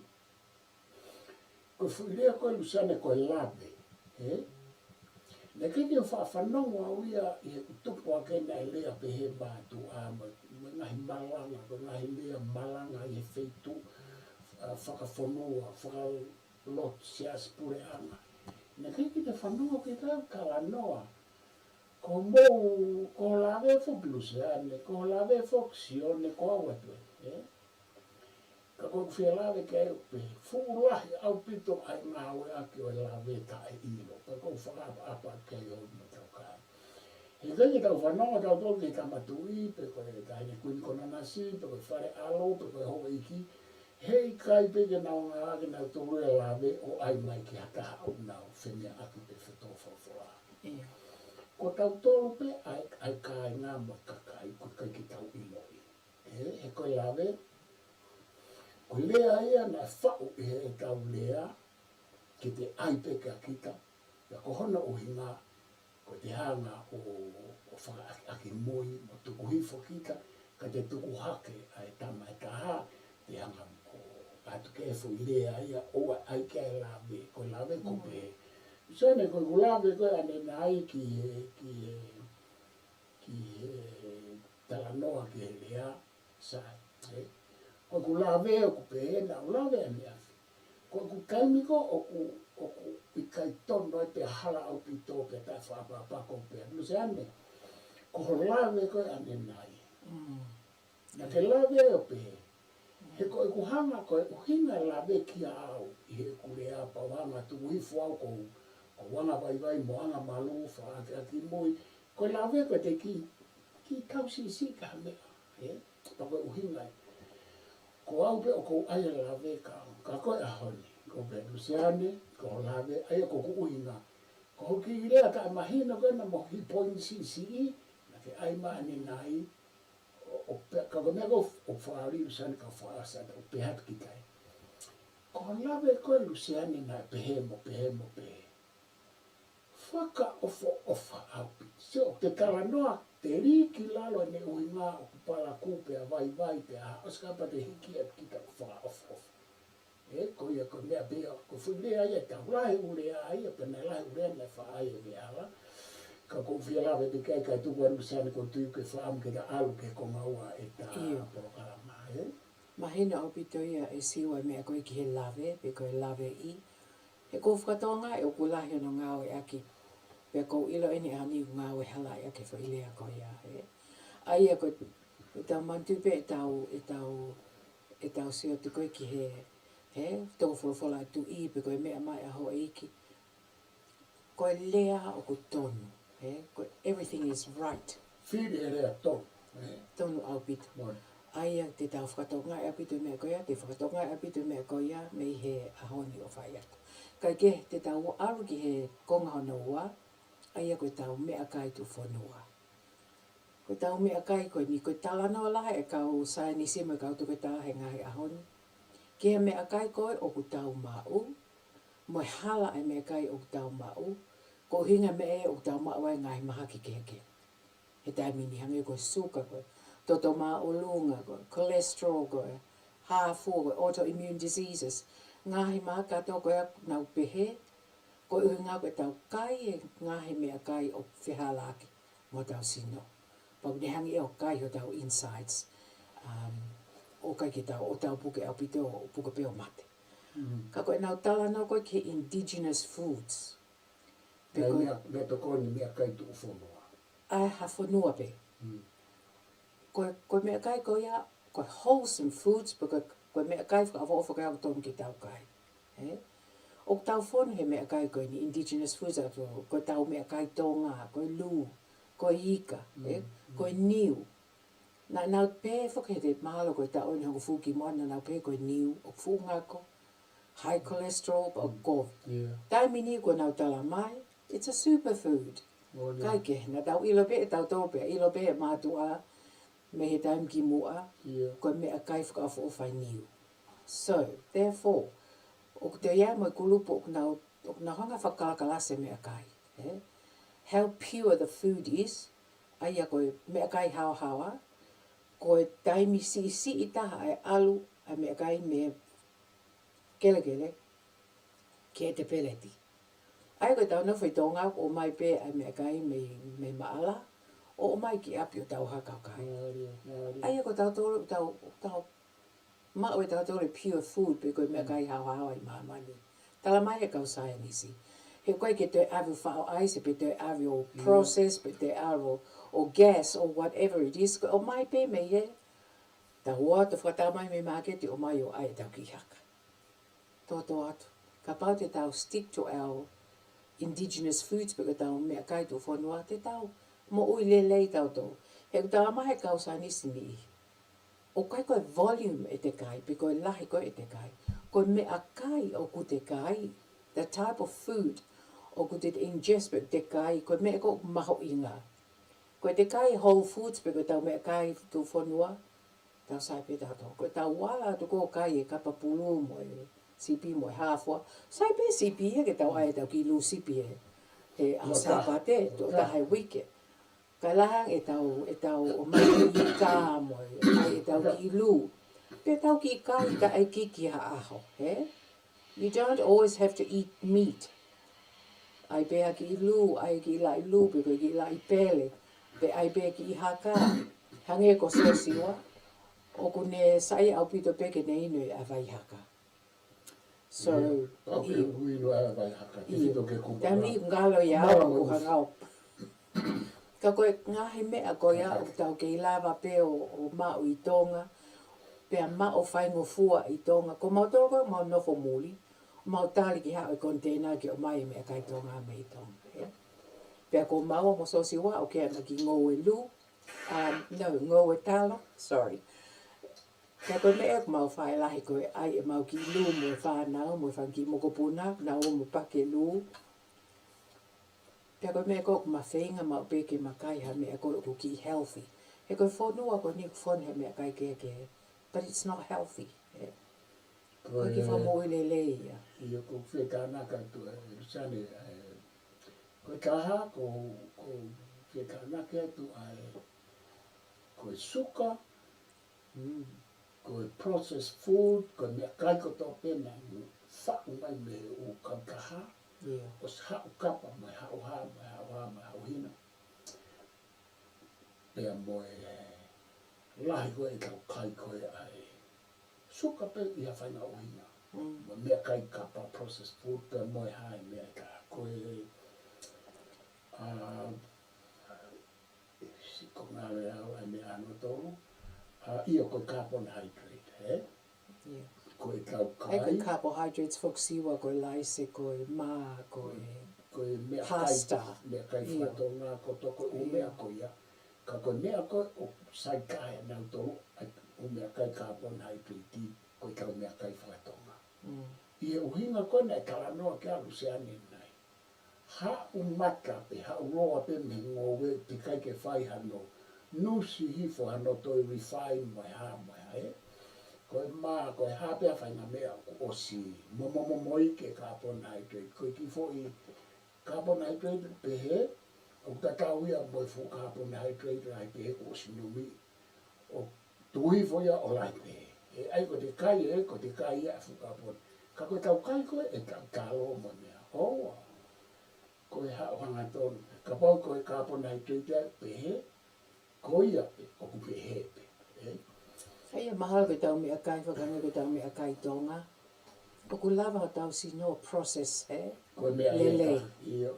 Ko e foʻi lea ko ē Luseane ko e lave, ē? Naʻe ʻikai ke u faʻa fanongo au ia ʻi he kutupu ake naʻe lea pehē mātuʻa mo, mo e ngaahi malanga, ko e ngaahi lea malanga ʻi he feituʻu, ʻa, fakafonua, fakalotu, siasi, puleʻanga. Naʻe ʻikai ke te fanongo ke tau talanoa. Ko mou, ko Lave foki Luseane, ko Lave foki Sione, ko au atu ē, ē? Ka ko ʻeku fie lave ki ai ʻoku pehē, fuʻu lahi ʻaupito ʻa e ngāueʻaki ʻo e lave taʻeʻilo. Pea ʻoku ou fakaʻapaʻapa ki ai ʻo me tau kai. He ʻikai ke tau fanongo tautolu ki he Tama Tuʻi, pe ko e Taʻahine Kuini Konanasi, pe ko e Fale ʻAlo, pe ko e houʻeiki. Heʻikai pē ke nau ngāueʻaki ʻenautolu e lave ʻo ʻai mai ki ha taha ʻoku nau femeʻaʻaki pe fetōfolofola. ʻIo. Ko tautolu pē ʻa e, ʻa e kāinga mo e kakai, ʻoku ʻikai ke tau ʻiloʻi. Ē, he ko e lave, ko e lea ia naʻe faʻu ʻe heʻetau lea, ke te ʻai pē kia kita, pea ko hono ʻuhinga, ko ʻete hanga ʻo, ʻo fakaʻakiʻakimui, mo tuku hifo kita, ka te tuku hake ʻa e tama ʻe taha, te hanga ʻo ʻatu ki he foʻi lea ia, ʻo ʻai ki ai e lave, ko e lave ko Mm. pē. Sione ko ʻeku lave ko ē ʻanenai ki he, ki he, ki he talanoa ki he lea, Sai, ē? Ko ʻeku lave ʻoku pehē naʻa ku lave ʻaneafi. Ko ʻeku taimi ko ē ʻoku, ʻoku ʻikai tonu ai pea hala ʻaupito pea taʻe fakaʻapaʻapa ko pea. Luseane, ko hoʻo lave ko ē ʻanenai. Mm. Naʻa ke lave ʻo pehē. He ko ʻeku hanga ko e ʻuhinga e lave kia au ʻi heʻeku lea pea u hanga tuku hifo au ko, ko u anga vaivai mo anga malū fakaʻakiʻakimui. Ko e lave ko ʻete kiʻi, kiʻi kau siʻisiʻi ki ha meʻa, ē? Pea ko e ʻuhinga ia. Ko au pē ʻoku ou ʻai e lave ka, ka ko e ʻaho ni. Ko pē Luseane, ko hoʻo lave, ʻa ia ko ʻeku ʻuhinga. Ko hoʻo kiʻi lea taʻemahino ko ena mo e kiʻi poini siʻisiʻi, naʻa ke ʻai mai ʻanenai, ʻo, ʻo pea, ka ko e meʻa ko ē ʻoku fakaʻaliʻali Luseane ka fakaʻosi atu, ʻo pehē atu ki ai. Ko hoʻo lave ko ē Luseane naʻe pehē mo pehē mo pehē. Fakaʻofoʻofa ʻaupito. Sio, ʻoku te talanoa, te lī ki lalo ʻene ʻuhinga ʻoku palakū pea vaivai pea hā, ʻosi ka pea te hiki atu kita ʻoku fakaʻofoʻofa. Ē, ko ia ko e meʻa pē ia, ko e foʻi lea ia ʻe tau lahi ʻū lea ai, pea naʻe lahi ʻū lea naʻe faʻa ʻai ʻe Veala. Ka ʻoku ou fie lave pē ki ai kae tuku atu Luseane ko e tui ke fakaʻamu ke ta ʻalu ki he konga ua ʻeta ʻIo. polokalama, ē? Mahino ʻaupito ia ʻe Siua e meʻa ko ē ki he lave, pe ko e laveʻi. He ʻoku ou fakatokangaʻi ʻoku lahi hono ngāueʻaki. Pea ʻoku ou ʻilo eni ʻa e niʻihi ʻoku ngāue halaʻi ʻaki e foʻi lea ko ia, ē. ʻA ia ko e, ʻetau manatuʻi pē ʻetau, ʻetau, ʻetau sio atu ko ē ki he, he, tō folofola ʻa e tuʻi pe ko e meʻa mai ʻa houʻeiki. Ko e lea ʻoku tonu, ē? Ko e everything is right. Fili e lea tonu, ē? Tonu ʻaupito. Moʻoni. ʻA ia te tau fakatokangaʻi ʻaupito e meʻa ko ia, te fakatokangaʻi ʻaupito e meʻa ko ia, mei he ʻaho ni ʻo fai atu. Kae kehe, te tau ʻalu ki he konga hono ua, ʻa ia ko ʻetau meʻakai tuʻufonua. Ko ʻetau meʻakai ko eni, ko e talanoa lahi e kau saienisi mo e kau toketā he ngaahi ʻaho ni. Ki he meʻakai ko ē ʻoku tau maʻu, mo e hala e meʻakai ʻoku tau maʻu, ko e ʻuhinga e meʻa ē ʻoku tau maʻu ai e ngaahi mahaki kehekehe. He taimi ni hangē ko e suka, ko e toto māʻolunga, ko e cholesterol, ko e hā fua, ko e autoimmune diseases. Ngaahi mahaki kotoa ko ē ʻoku nau pehē, ko e ʻuhinga ko ʻetau kai e ngaahi meʻakai ʻoku fehālaaki mo hotau sino. Pea ʻoku ne hangē ʻoku kai hotau insides. Um, ʻoku ʻikai ke tau, ʻoku tau puke ʻaupito, ʻo puke pē ʻo mate. Mm. Ka ko ʻenau talanoa ko ē ki he indigenous foods. Pe Meʻa, ko e meʻa, meʻatokoni, meʻakai tuʻufonua. ʻA e ha fonua pē. Mm. Ko e, ko e meʻakai ko ia, ko e wholesome foods, pe ko e, ko e meʻakai fakaʻofoʻofa ko ia ʻoku totonu ke tau kai. Ē? ʻOku tau fonu he meʻakai ko eni indigenous foods, ʻa ko, ko ʻetau meʻakai Tonga, ko e lū, ko e ika, ē? Mm, mm. Ko e niu. Naʻa nau pehē foki he te mahalo ko e taʻu ʻeni hongofulu ki muʻa naʻa nau pehē ko e niu, ʻoku fuʻu ngako, high cholesterol, pea ʻoku Mm. kovi. Yeah. Taimi ni kuo nau tala mai, it's a superfood. Oh, yeah. Kae kehe, naʻa tau ʻilo pē ʻe tautolu pē, ʻilo pē ʻe mātuʻa, mei he taimi ki muʻa, Yeah. ko e meʻakai fakaʻofoʻofa e niu. So, therefore, ʻoku te ia mo e kulupu ʻoku nau, ʻoku nau hanga fakakalakalasi e meʻakai, ē? How pure the food is, ʻa ia ko e meʻakai haohaoa, ko e taimi siʻisiʻi taha e ʻalu ʻa e meʻakai mei he kelekele ki heʻete peleti. ʻA ia ko ʻetau nofo ʻi Tonga, ʻomai pē ʻa e meʻakai mei, mei maʻala, ʻo ʻomai ki ʻapi ʻo tau haka ʻo kai. ʻA ia ko tautolu, tau, tau maʻu ʻe tautolu e pure food pe ko e meʻakai haohaoa ʻi māmani. Tala mai he kau saienisi. He ʻoku ʻikai ke toe ʻave ʻo faʻo ʻaisi, pe toe ʻave ʻo process, pe toe ʻave ʻo gas or whatever it is, ko e ʻomai pē mei he, tau ō atu ʻo fakatau mai mei māketi ʻo ʻomai ʻo ʻai ʻetau kiʻi haka. Toto atu. Kapau te tau stick to our indigenous foods, pe ko ʻetau meʻakai tuʻufonua, te tau moʻui lelei tautolu. He ʻoku tala mai he kau saienisi ni, ʻoku ʻikai ko e volume ʻete kai, pe ko e lahi ko ē ʻete kai. Ko e meʻakai ʻoku te kai, the type of food ʻoku te ingest pe te kai, ko e meʻa ʻoku mahuʻinga. Ko ʻete kai whole foods pe ko ʻetau meʻakai tuʻufonua, tau sai pē tautolu. Ko ʻetau ala atu ko ē ʻo kai e kapa pulu mo e sipi mo e hā fua. Sai pē sipi ia ke tau ʻai ʻetau kiʻi lū sipi he, he ʻaho Sāpate, tuʻo taha he uike. Kae lahi ange ʻetau, ʻetau ʻomai kiʻi ika mo e, ʻai ʻetau kiʻi lū. Pe ʻetau kiʻi kai taʻekiki ha ʻaho, hē? You don't always have to eat meat. ʻAi pē ha kiʻi lū, ʻai kiʻi laʻi lū, pe ko e kiʻi laʻi pele, pe ʻai pē kiʻi haka, hangē ko Sosiua, ʻoku ne saiʻia ʻaupito pē ke ne inu e vai haka. So, ʻio, ʻoku inu e vai haka, ʻio. Tefito ke kupu. Taimi ngalo ia au, ʻoku hanga ʻo Ka ko e ngaahi meʻa ko ia ʻoku tau kei lava pē ʻo, ʻo maʻu ʻi Tonga, pea maʻu faingofua ʻi Tonga. Ko mautolu ko ē ʻoku mau nofo muli, mau tali ke haʻu e koniteina ke ʻomai e meʻakai Tonga mei Tonga, ē? Pea ko maua mo Sosiua ʻoku ʻi ai ʻena kiʻi ngoue lū, um, no, ngoue talo, sorry. Pea ko e meʻa ʻoku mau fai lahi ko e ʻai ʻemau kiʻi lū mo e fānau, mo e fanga kiʻi mokopuna, nau ō mo paki e lū. Pea ko e meʻa ko ē ʻoku ma feinga maʻu pē ke ma kai ha meʻa ko ē ʻoku kiʻi healthy. He ko e fonua ko eni ʻoku fonu he meʻakai kehekehe. But it's not healthy. ʻIo. Ko e kiʻi fakamoʻui lelei ia. ʻIo, ʻoku ou fie tānaki atu ʻe Luseane, ē, ko e taha, ʻoku ou, ʻoku ou fie tānaki atu ʻa e, ko e suka, Mm. Ko e processed food, ko e meʻakai kotoa pē naʻe faʻu mai mei he ʻū kautaha. ʻIo. ʻOsi haʻu kapa mo e haʻu hā, mo e haʻu hā, mo e haʻu hina. Pea mo e lahi ko ē ʻetau kai ko ē ʻa e suka pē ʻi ha faʻahinga ʻuhinga. Mm. Mo e meʻakai kapa processed food, pea mo e hā e meʻa ʻe taha. Ko e, ʻa, Siko ngale au ai meʻa hono tolu. ʻA, ʻio, ko e carbohydrate, ē? ʻIo. Ko ʻetau kai. ʻAi ko e carbohydrates foki, Siua, ko e laise, ko e mā, ko e pasta. Ko e meʻakai, meʻakai fakatonga, ko toko ʻū meʻa ko ia. Ka ko e meʻa ko ē ʻoku sai taha ʻe nautolu, ʻa e ʻū meʻakai carbohydrate, ko ʻetau meʻakai fakatonga. Mm. ʻI he ʻuhinga ko ē naʻe talanoa ki ai ʻa Luseane ʻanenai. Haʻu mata pē, haʻu loa pē mei he ngoue, teʻeki ai ke fai hano nusi hifo, hano toe refine mo e hā mo e hā, ē. Ko e mā, ko e hā pē ha faʻahinga meʻa kuo ʻosi momomomoʻi ke carbohydrate. Ko e kiʻi foʻi carbohydrate pehē, ʻoku tatau ia mo e fuʻu carbohydrate lahi pehē kuo ʻosi numi. ʻO tuʻu hifo ia ʻo lahi pē. ʻE ʻai ko ʻete kai ē, ko ʻete kai ia ʻa e fuʻu kaponi. Ka ko ʻetau kai ko ē ʻetau talo mo e meʻa. ʻOua. Ko e haʻu hangatonu. Kapau ko e carbohydrate ia pehē, ko ia pē, ʻoku pehē pē. Ē? ʻA ia mahalo ko ʻetau meʻakai, fakahangē ko ʻetau meʻakai Tonga. ʻOku lava hotau sino process, ē? Ko e meʻa lelei. Ia.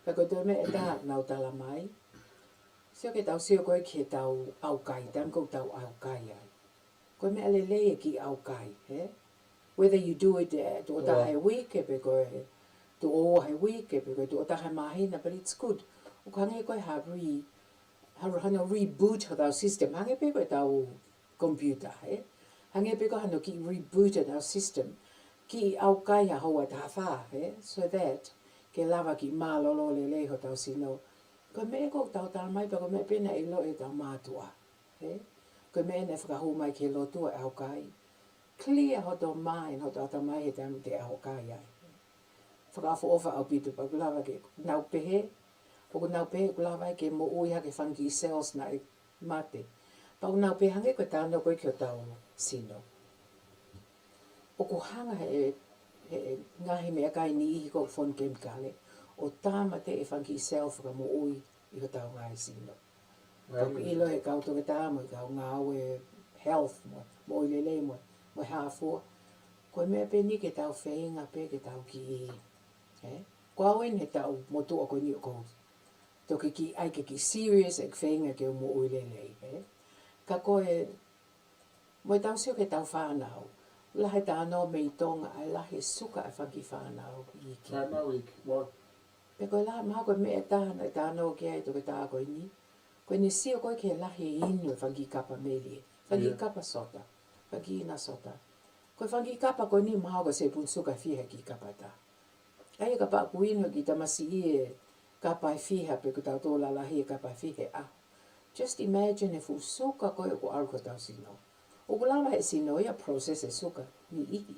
Ka ko ʻetau meʻa ʻe taha naʻa nau tala mai. Sio ke tau sio ko ē ki heʻetau ʻaukai, taimi ko ē ʻoku tau ʻaukai ai. Ko e meʻa lelei e kiʻi ʻaukai, ē? Whether you do it, eh, tuʻo taha he uike, pe ko e tuʻo ua he uike, pe ko e tuʻo taha he māhina, but it's good. ʻOku hangē ko e ha re-, ha, hano reboot hotau system. Hangē pē ko ʻetau computer, ē? Hangē pē ko hano kiʻi reboot ʻetau system. Kiʻi ʻaukai ha houa ʻe taha fā, ē? So that ke lava ke mālōlō lelei hotau sino. Ko e meʻa ko ē ʻoku tau tala mai pē ko e meʻa pē naʻe ʻiloʻi ʻe heʻetau mātuʻa, ē? Ko e meʻa naʻe fakahū mai ki he lotu ʻa e ʻaukai. Clear hoto mind, hoto ʻatamai he taimi te ʻaukai ai. Fakaʻofoʻofa ʻaupito pea ʻoku lava ke nau pehē, ʻoku nau pehē ʻoku lava ai ke moʻui hake fanga kiʻi cells naʻe mate. Pea ʻoku nau pehē hangē ko e talanoa ko ē ki hotau sino. ʻOku hanga he, he ngaahi meʻakai niʻihi ko ē ʻoku fonu kemikale, ʻo tāmateʻi e fanga kiʻi cell fakamoʻui ʻi hotau ngaahi sino. Ka ʻoku ʻilo ʻe he kau toketā mo e kau ngāue health mo, moʻui lelei mo, mo e hā fua. Ko e meʻa pē eni ke tau feinga pē ke tau kiʻi, ē? Ko au eni he taʻu motuʻa ko eni ʻoku ou toki kiʻi ʻai ke kiʻi serious e feinga ke u moʻui lelei, ē? Ka ko e, mo e tau sio ki heʻetau fānau. Lahi e talanoa mei Tonga, ʻa e lahi e suka ʻa e fanga kiʻi fānau iiki. Fānau iiki, mo. Pea ko e lahi, mahalo ko e meʻa ʻe taha naʻe talanoa ki ai e toketā ko eni. Ko ʻene sio ko ē ki he lahi e inu e fanga kiʻi kapa melie. Fanga kiʻi kapa sota. Fanga kiʻi ina sota. Ko e fanga kiʻi kapa ko eni mahalo ko e sepuni suka ʻe fiha e kiʻi kapa ʻe taha. ʻA ia kapau ʻoku inu e kiʻi tamasiʻi e kapa ʻe fiha pe ko tautolu lalahi e kapa ʻe fiha ʻe taha. Just imagine e fuʻu suka ko ē ʻoku ʻalu ki hotau sino. ʻOku lava he sino ia process e suka ni iiki.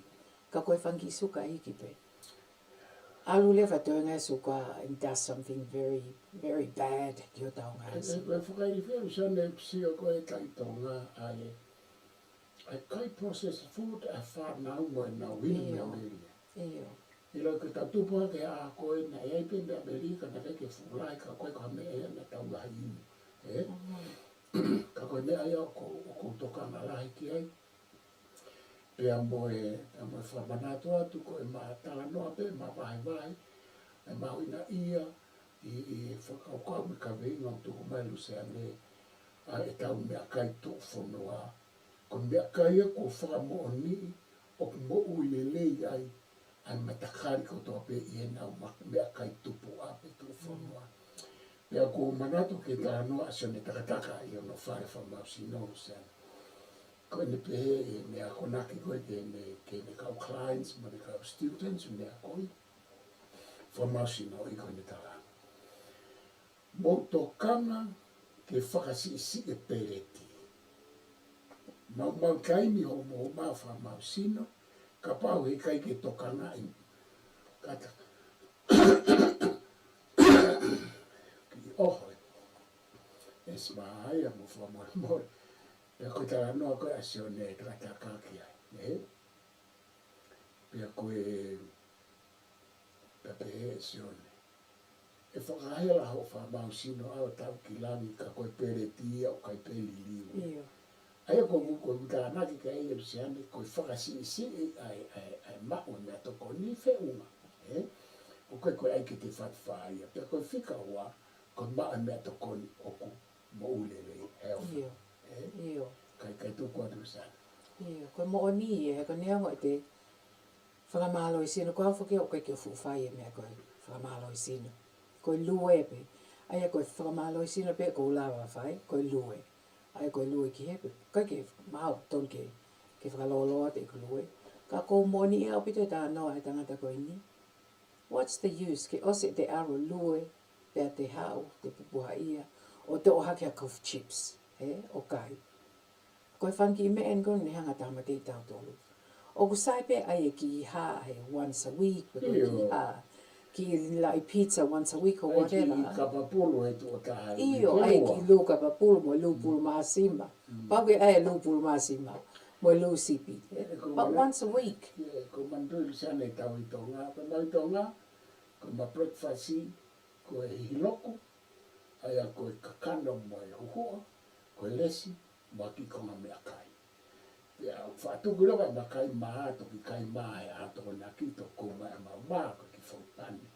Ka ko e fanga kiʻi suka iiki pē. ʻAlu leva e toenga e suka and does something very, very bad ki hotau ngaahi sino. Ko e fakaʻilifia ʻoku sio ne sio ko e kai Tonga ʻa e, ʻa e kai processed food ʻa e fānau mo ʻenau inu meʻa melie. ʻIo. ʻIlo ke tau tupu hake ʻa ko ē naʻe ʻi ai pē meʻa melie ka naʻe ʻikai ke fuʻu lahi ka ko e ko ha meʻa ia naʻa tau lahi inu. Ē? Ka ko e meʻa ia ʻoku, ʻoku ou tokanga lahi ki ai. Pea mo e, pea mo e fakamanatu atu ko ʻema talanoa pē, ʻema vahevahe, ʻema huʻingaʻia, ʻi, ʻi he fakakaukau mo e kaveinga ʻoku tuku mai Luseane, ʻa ʻetau meʻakai tuʻufonua. Ko e meʻakai ia kuo fakamoʻoniʻi, ʻoku moʻui lelei ai, ʻa e matakali kotoa pē ʻi heʻenau ma-, meʻakai tupuʻa pe tuʻufonua. Pea ʻoku ou manatu ki he talanoa ʻa Sione Takataka ʻi hono fale fakamaau sino Luseane. Ko ʻene pehē ʻi heʻene akonaki ko ē ki heʻene, ki heʻene kau clients, mo ʻene kau students, ʻene akoʻi fakamaau sino ʻi ko ʻene tala. Mou tokanga ke fakasiʻisiʻi e peleti. Maumau taimi hoʻomou ō mai ʻo fakamaau sino, kapau heʻikai ke tokangaʻi. Kata. Kiʻi ʻoho e. Ē, Sima ia mo fakamolemole. Pea ko e talanoa ko ē ʻa Sione Takataka ki ai. Ē? Pea ko e, pea pehē ʻe Sione. ʻE fakahela hoʻo fakamaau sino ʻo tau ki langi ka ko e peleti ia ʻoku ʻikai pē liliu. ʻIo. ʻA ia ko ʻeku, ko ʻeku tānaki ki ai ʻe Luseane, ko e fakasiʻisiʻi ʻa e, ʻa e, ʻa e maʻu e meʻatokoni feʻunga. Ē? ʻOku ʻikai ko e ʻai ke te fatifā ia. Pea ko e fika ua, ko e maʻu e meʻatokoni ʻoku moʻui lelei, health. ʻIo. Ē? ʻIo. Kai, kai tuku atu Luseane. ʻIo. Ko e moʻoni ia, he ko e neongo ʻete fakamālohisino, ko au foki ʻoku ʻikai ke u fuʻu fai e meʻa ko e fakamālohisino. Ko e lue pē. ʻA ia ko e fakamālohisino pē ʻoku ou lava fai, ko e lue. ʻA ia ko e lue ki he pē. ʻIkai ke maau tonu ke, ke fakalōloa ʻeku lue. Ka ʻoku ou moʻoniʻi ʻaupito e talanoa ʻa e tangata ko eni. What's the use? Ke ʻosi ʻete ʻalu ʻo lue, pea te haʻu, te pupuhaʻia, ʻo toʻo hake ha kofu chips, ē, ʻo kai. Ko e fanga kiʻi meʻa eni ko ē ne hanga ʻo tāmateʻi tautolu. ʻOku sai pē ʻa e kiʻi hā he once a week, pe ko e kiʻi hā, kiʻi laʻi pizza once a week or whatever. Kiʻi kapapulu he tuʻo taha. ʻIo, ʻa e kiʻi lū kapapulu mo e lū pulu māsima. Pau ke ʻai e lū pulu māsima mo e lū sipi. But once a week. Ko e manatuʻi Luseane ʻetau ʻi Tonga, ko ʻemau ʻi Tonga, ko ʻema breakfast, ko e hihiloku, ʻa ia ko e kakano mo e huhuʻa, ko e lesi, mo e kiʻi konga meʻakai. Pea ʻoku faʻa tuku leva ʻema kai mā, toki kai mā he ʻaho Tokonaki, toki ʻomai ʻemau mā, ko e kiʻi foʻi pani.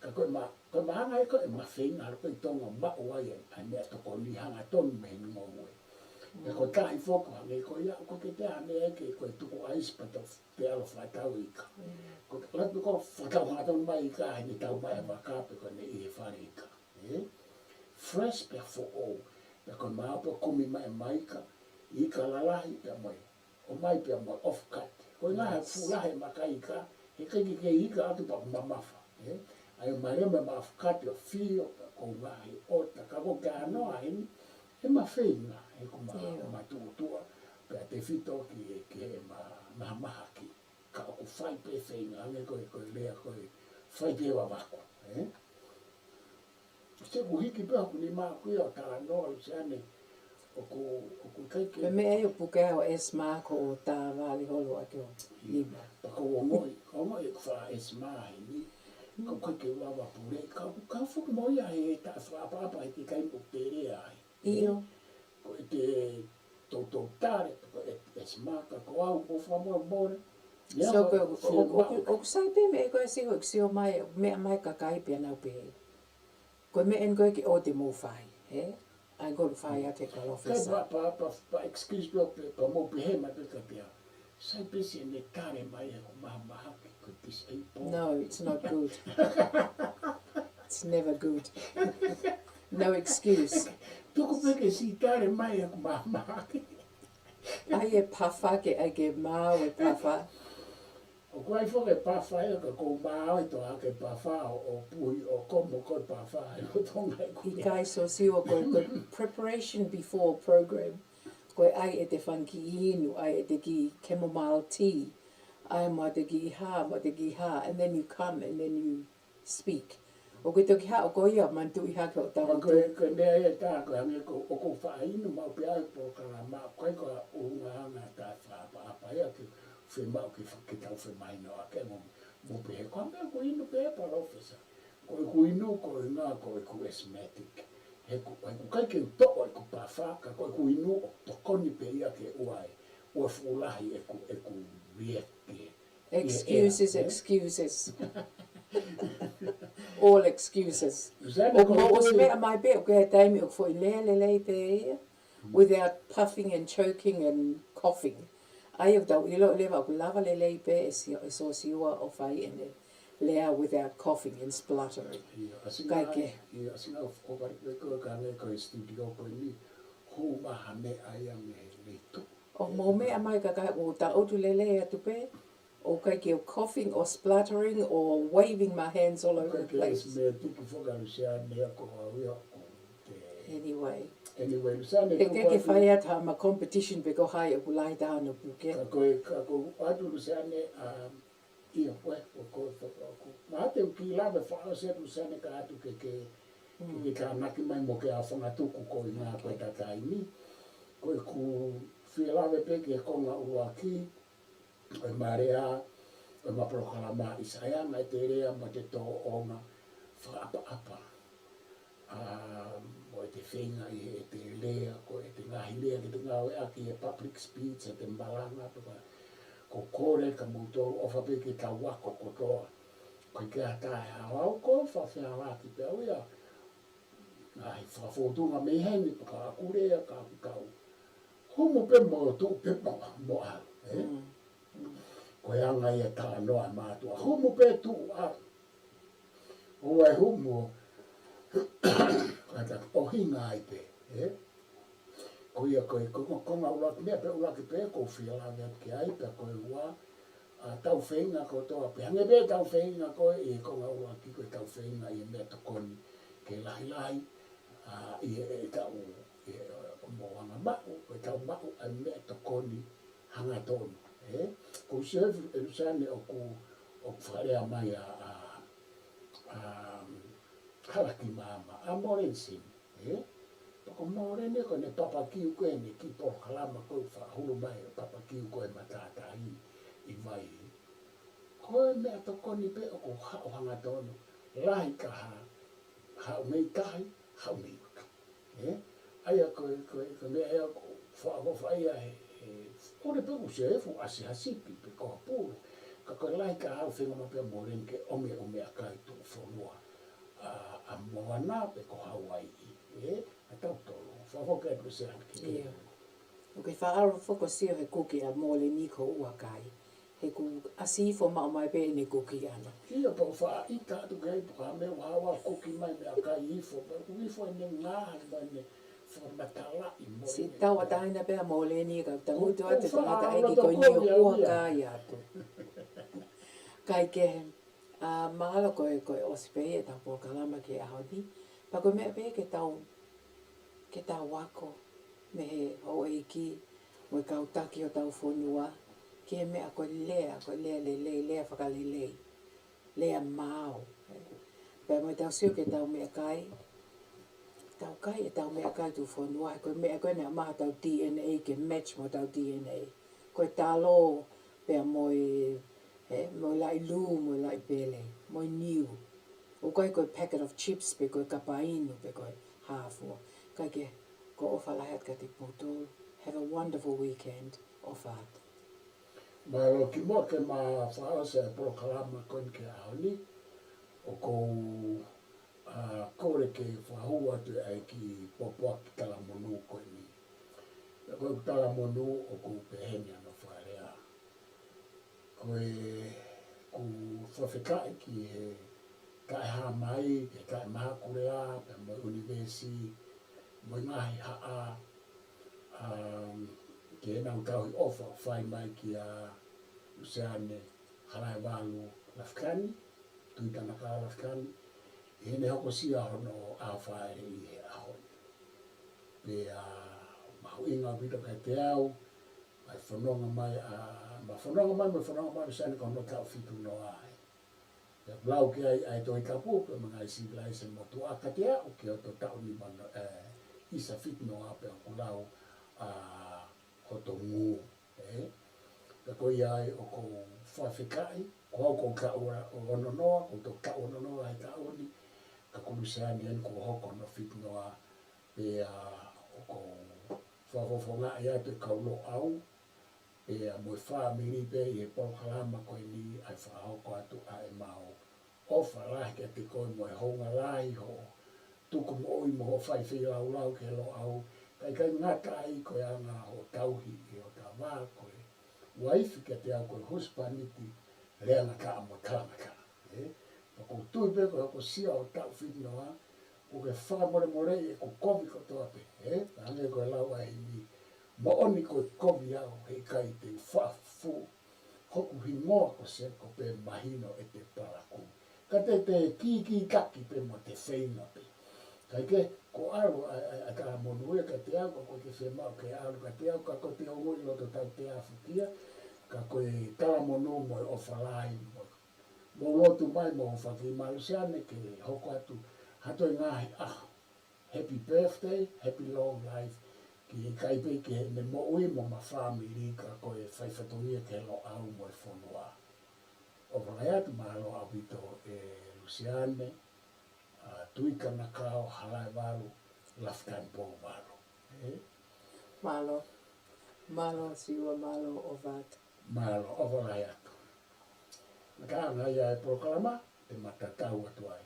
Ka ko ʻema, ko ʻema anga ē ko ʻema feinga ʻalu ko ē ʻi Tonga ʻo maʻu ai ʻa e, ʻa e meʻatokoni hanga tonu mei he ngoue. Pea ko e tahi foki hangē ko ia, ʻoku ʻikai ke te ʻai ha meʻa ke ko e tuku ʻaisi pea tau, pea ʻalu ʻo fakatau ika. Ko e lahi pē ko e fakatau hanga tonu mai ika, heʻene tau mai ʻa e vaka pe ko ʻene ʻi he fale ika. Ē? Fresh pea foʻou. Pea ko e maʻu pē kumi mai ʻema ika, ika lalahi pea mo e, ʻomai pea mo e offcut. Ko e ngaahi fuʻu lahi ʻema kai ika, heʻikai ke kei ika atu pea mamafa. Ē? ʻA ia ʻomai leva mo ʻema offcut ʻo fio, pea ko e ngaahi ʻota, ka ko e talanoa eni, ʻema feinga, he ko ʻema, ʻema tuʻutuʻa, pea tefito ki he, ki heʻema mahamahaki. Ka ʻoku fai pē feinga, hangē ko e, ko e lea ko e fai pē vavaku, ē? Te u hiki pē hoku nima ʻaku ia ʻo talanoa Luseane, ʻoku, ʻoku ʻikai ke. Ko e meʻa ia ʻoku puke ai ho ʻesima ko hoʻo tā vale holo ʻaki ho nima. Pea ko u ongoʻi, ongoʻi ʻeku faʻa ʻesima heni, Ka ʻoku ʻikai ke u lava pule, ka ʻoku kau foki mo ia he taʻefakaʻapaʻapa he ʻikai mo pele ai. ʻIo. Ko e te toutou tale, ko e, e smaka ko au, ko fakamolemole. Ia So, ko, ko, ʻoku, ʻoku, ʻoku sai pē meʻa ko e sio, sio mai, meʻa mai kakai pea nau pehē. Ko e meʻa eni ko e ke ʻoua te mou fai, ē? ʻAi ko e fai atu e Kai palōfesa. pa, pa, pa, pa excuse pē, pē, pa mou pehē mai pē ka pea. Sai pē siʻene tale mai ʻeku mahamahaki ko e disabled. No, it's not good. It's never good. No excuse. Tuku pē ke siʻi tale mai ʻeku mahamahaki. ʻAi e pafa ke, ʻai ke maau e pafa. ʻOku ʻi ai foki e pafa ia ka ʻoku ou maau e toa ke pafa ʻo, ʻo puhi ʻo komo ko e pafa ʻi loto ngai ku. ʻIkai, sio, sio ko e, ko e preparation before program. Ko e ʻai ʻete fanga kiʻi inu, ʻai ʻete kiʻi chamomile tea. ʻAi mo ʻete kiʻi hā, mo ʻete kiʻi hā, and then you come and then you speak. ʻOku ke toki haʻu ko ia, manatuʻi hake ʻo tau Ka ko e, ko e meʻa ia tā, ko e hangē ko, ʻoku ou faʻa inu maʻu pē ʻa e polokalama, ko e ko e ʻulungaanga taʻefakaʻapaʻapa ia ke fiemaʻu ke fa-, ke tau femahinoʻaki mo, mo pehē ko e meʻa ko e inu pē palōfesa. Ko ʻeku inu, ko e ngā, ko ʻeku asthmatic. He ʻoku, he ʻoku ʻikai ke u toʻo ʻeku pafa, ka ko ʻeku inu ʻoku tokoni pē ia ke ʻoua ʻe, ʻoua ʻe fuʻu lahi ʻeku, ʻeku react ki he. Excuses, ʻIo, ʻio, ʻio. Excuses. All excuses. Zana ʻOku ko mou e ʻosi meʻa mai pē, ʻoku ʻi ai e taimi ʻoku foʻi lea lelei pē ia, without puffing and choking and coughing. ʻAi ʻoku tau ʻilo leva ʻoku lava lelei pē e Sio-, e Siosiua ʻo fai ʻene lea without coughing and spluttering. ʻIo, ʻa Singa, Kai ke. ʻIo, ʻa Singa ʻo, ʻo fai pē ko e ka ne ko e studio ko eni, hū mai ha meʻa ia mei, mei tuʻa. ʻOku mou meʻa mai kakai ʻoku ta ʻotu lelei atu pē, ʻoku ʻikai ke u coughing or spluttering or waving my hands all over the Ko e place. Meʻa tuku foki ʻa Luseane ia ko au ia ʻoku te Anyway. Anyway, Luseane He tuku ke ke atu. Fai atu ha ma competition pe ko hai ʻoku lahi taha hono puke. Ka ko e, ka ko atu Luseane, um, ia, ko e, ko, ko, ko, ko. Ma te u ki lava faʻo se Luseane ka atu ke, ke, ke, ke tānaki mai mo ke a fanga tuku ko i ngā ko e tataimi. Ko e ku fie lave pē ke konga ʻuluaki, ʻo e ma lea, ʻo e ma polokalama ʻi sai ʻa e te lea mo te tōʻonga fakaʻapaʻapa. ʻA, mo ʻete feinga ʻi heʻete lea, ko ʻete ngaahi lea, ke te ngāueʻaki e public speech, ʻete malanga, pe ko e kole ka mou tō, ʻofa pē ke tau ako kotoa. Ko e ke ata e hao au ko, fa fealaki pē au ia. ʻAi, fakafōtunga mei heni, pea ka aku lea, ka aku tau. Humu pē mo tuʻu pē mo, mo ʻalu, ē? Mm. Ko e anga ia talanoa mātuʻa. Humu pē tuʻu ʻalu. ʻOua ʻe humu, ka ta ʻohinga ai pē, ē? Ko ia ko e, ko, ko, konga ʻuluaki meʻa pē ʻuluaki pē, ʻoku ou fie lave atu ki ai, pea ko e ua, ʻa tau feinga kotoa, pē hangē pē tau feinga ko e, ʻi he konga ʻuluaki ko e tau feinga ʻi he meʻatokoni ke lahilahi, ʻa, ʻi he, ʻetau, ʻi he, ʻo mo anga maʻu, ko e tau maʻu ʻa e meʻatokoni hangatonu, ē? Ko se, e Luseane ʻoku, ʻoku fakalea mai ʻa, ʻa, ʻa, Halaki Maama, ʻa Molensi, ē? Pea ko Moleni ko ʻene papakiu ko ʻene kiʻi polokalama ko e fakahulu mai ʻa e papakiu ko e matātahi ʻi Vaihi. Ko e meʻatokoni pē ʻoku haʻu hangatonu, lahi ka hā, haʻu mei tahi, haʻu mei uta. Ē? ʻA ia ko e, ko e, ko e meʻa ia ʻoku fa-, ʻoku fai ia he, he, ʻo ne pē ʻoku se efu ʻasi ha sipi pe ko ha pulu. Ka ko e lahi ka hā ʻoku feinga maʻu pē ʻa Moleni ke ʻomi, ʻomi ʻa kai tuʻu fonua. ʻA, ʻa Moana pe ko Hauaiʻi, ē? ʻA tautolu. Fakafokifā pē se ake. ʻIo. ʻOku ke faʻa ʻalu foki ʻo sio he kuki ʻa Moleni ko ʻUakai. He ʻoku ʻasi hifo maʻu mai pē ʻene kuki ʻana. ʻIo, pea u faʻa ʻita atu ki ai, pea ka meʻa ʻoku haʻu ʻa kuki mai meʻakai hifo, pea ʻoku hifo ʻene ngaahi mai ʻene fakamatalaʻi mo Siʻi ʻene tauʻatāina pē ʻa Moleni ka tangutu ʻOku, atu ʻoku faʻa tangata ʻeiki ko ʻeni ʻo ʻuakai atu. Kai kehe, ʻa, mahalo ko e, ko e ʻosi pē ʻetau polokalama ki he ʻaho ni. Pea ko e meʻa pē ke tau, ke tau ako mei he houʻeiki, mo e kau taki ʻo tau fonua, ki he meʻa ko e lea, ko e lea lelei, lea fakalelei, lea maau. Pea mo ʻetau sio ki heʻetau meʻakai, tau kai ʻetau meʻakai tuʻu fonua, ko e meʻa ko ē naʻe ʻomai ʻe hotau D N A ke match mo hotau D N A. Ko e talo, pea mo e He, mo e laʻi lū, mo e laʻi pele, mo e niu. ʻOku ʻikai ko e packet of chips, pe ko e kapa inu, pe ko e hā fua. Kae kehe, ʻoku ou ʻofa lahi atu kiate kimoutolu. Have a wonderful weekend. ʻOfa atu. Mālō. Kimuʻa ke ma fakaʻosi e polokalama ko eni ki he ʻaho ni, ʻoku ou, ā, kole ke fakahū atu ʻa e kiʻi pōpoaki talamonū ko eni. Pea ko e talamonū ʻoku peheni hono fakalea. Ko e, ʻoku fakafetaʻi ki he kakai hā mai, ki he kakai mahakulea, pea mo e ʻunivēsi, mo e ngaahi haʻa, um, ki heʻenau tauhi ʻofa ʻoku fai mai kia Luseane Halaevalu Lafitani, Tuʻi Tanakau Lafitani, ʻi heʻene hokosia hono ʻaho fāʻeleʻi he ʻaho ni. Pea mahuʻinga ʻaupito kiate au, mai fononga mai, ā, ma fononga mai, ma fononga mai Luseane ko hono taʻu fitu noa ai. Pea lau ki ai ʻa e Tohi Tapu, pea mo e ngaahi sivilaise motuʻa kiate au, ki hoto taʻu nima noa, ē, ʻisa fitu noa pea ʻoku lau, ā, hoto ngū, ē. Pea ko ia ai ʻoku ou fakafetaʻi, ko au ʻoku ou taʻu ua, ʻo ono noa, ʻoku ou taʻu ono noa he taʻu ni, ka ko Luseane eni kuo hoko hono fitu noa, pea ʻoku ou fakafofongaʻi atu e kau Loʻau, pea mo e fāmili pē ʻi he polokalama ko eni ʻa e fakahoko atu ʻa ʻemau ʻofa lahi kiate koe mo e hounga lahi hoʻo tuku moʻui mo hoʻo fai feilaulau ki he Loʻau, kae ʻikai ngata ai ko e anga hoʻo tauhi ʻi hota vā ko e uaifi kiate au ko e husepāniti, leangataʻa mo talangataʻa. Ē? Pea ʻoku ou tui pē ko e hokosia hoʻo taʻu fitu noa, ʻoku ke fakamolemoleʻi ʻeku kovi kotoa pē, ē? Hangē ko e lau ʻa e himi, moʻoni ko e kovi au, heʻikai te u faʻa fufū hoku hingoa ko Seko pe mahino ʻete palakū. Ka te te kīkītaki pē mo te feinga pē. Kae kehe, ko e ʻalu ʻa, ʻa, ʻa e talamonū ia kiate au, ka ʻoku ʻikai ke fiemaʻu ke ʻalu kiate au, ka ko ʻete ongoʻi loto tautea ʻafukia, ka ko e talamonū mo e ʻofa lahi mo, mou lotu mai mo faki mai Luseane ke hoko atu ha toe ngaahi ʻaho. Happy birthday, happy long life. Ki he kakai pē ki heʻene moʻui mo ʻema fāmili, ka ko e fai fatongia ki he Loʻau mo e fonua. ʻOfa lahi atu, mālō ʻaupito ē Luseane, ā, Tuʻi Tanakau Halaevalu Lafitani Pouvalu. Ē? Mālō. Mālō Siua, mālō ʻOfa atu. Mālō, ʻofa lahi atu. Naʻa ka anga ia e polokalama, te ma tatau atu ai.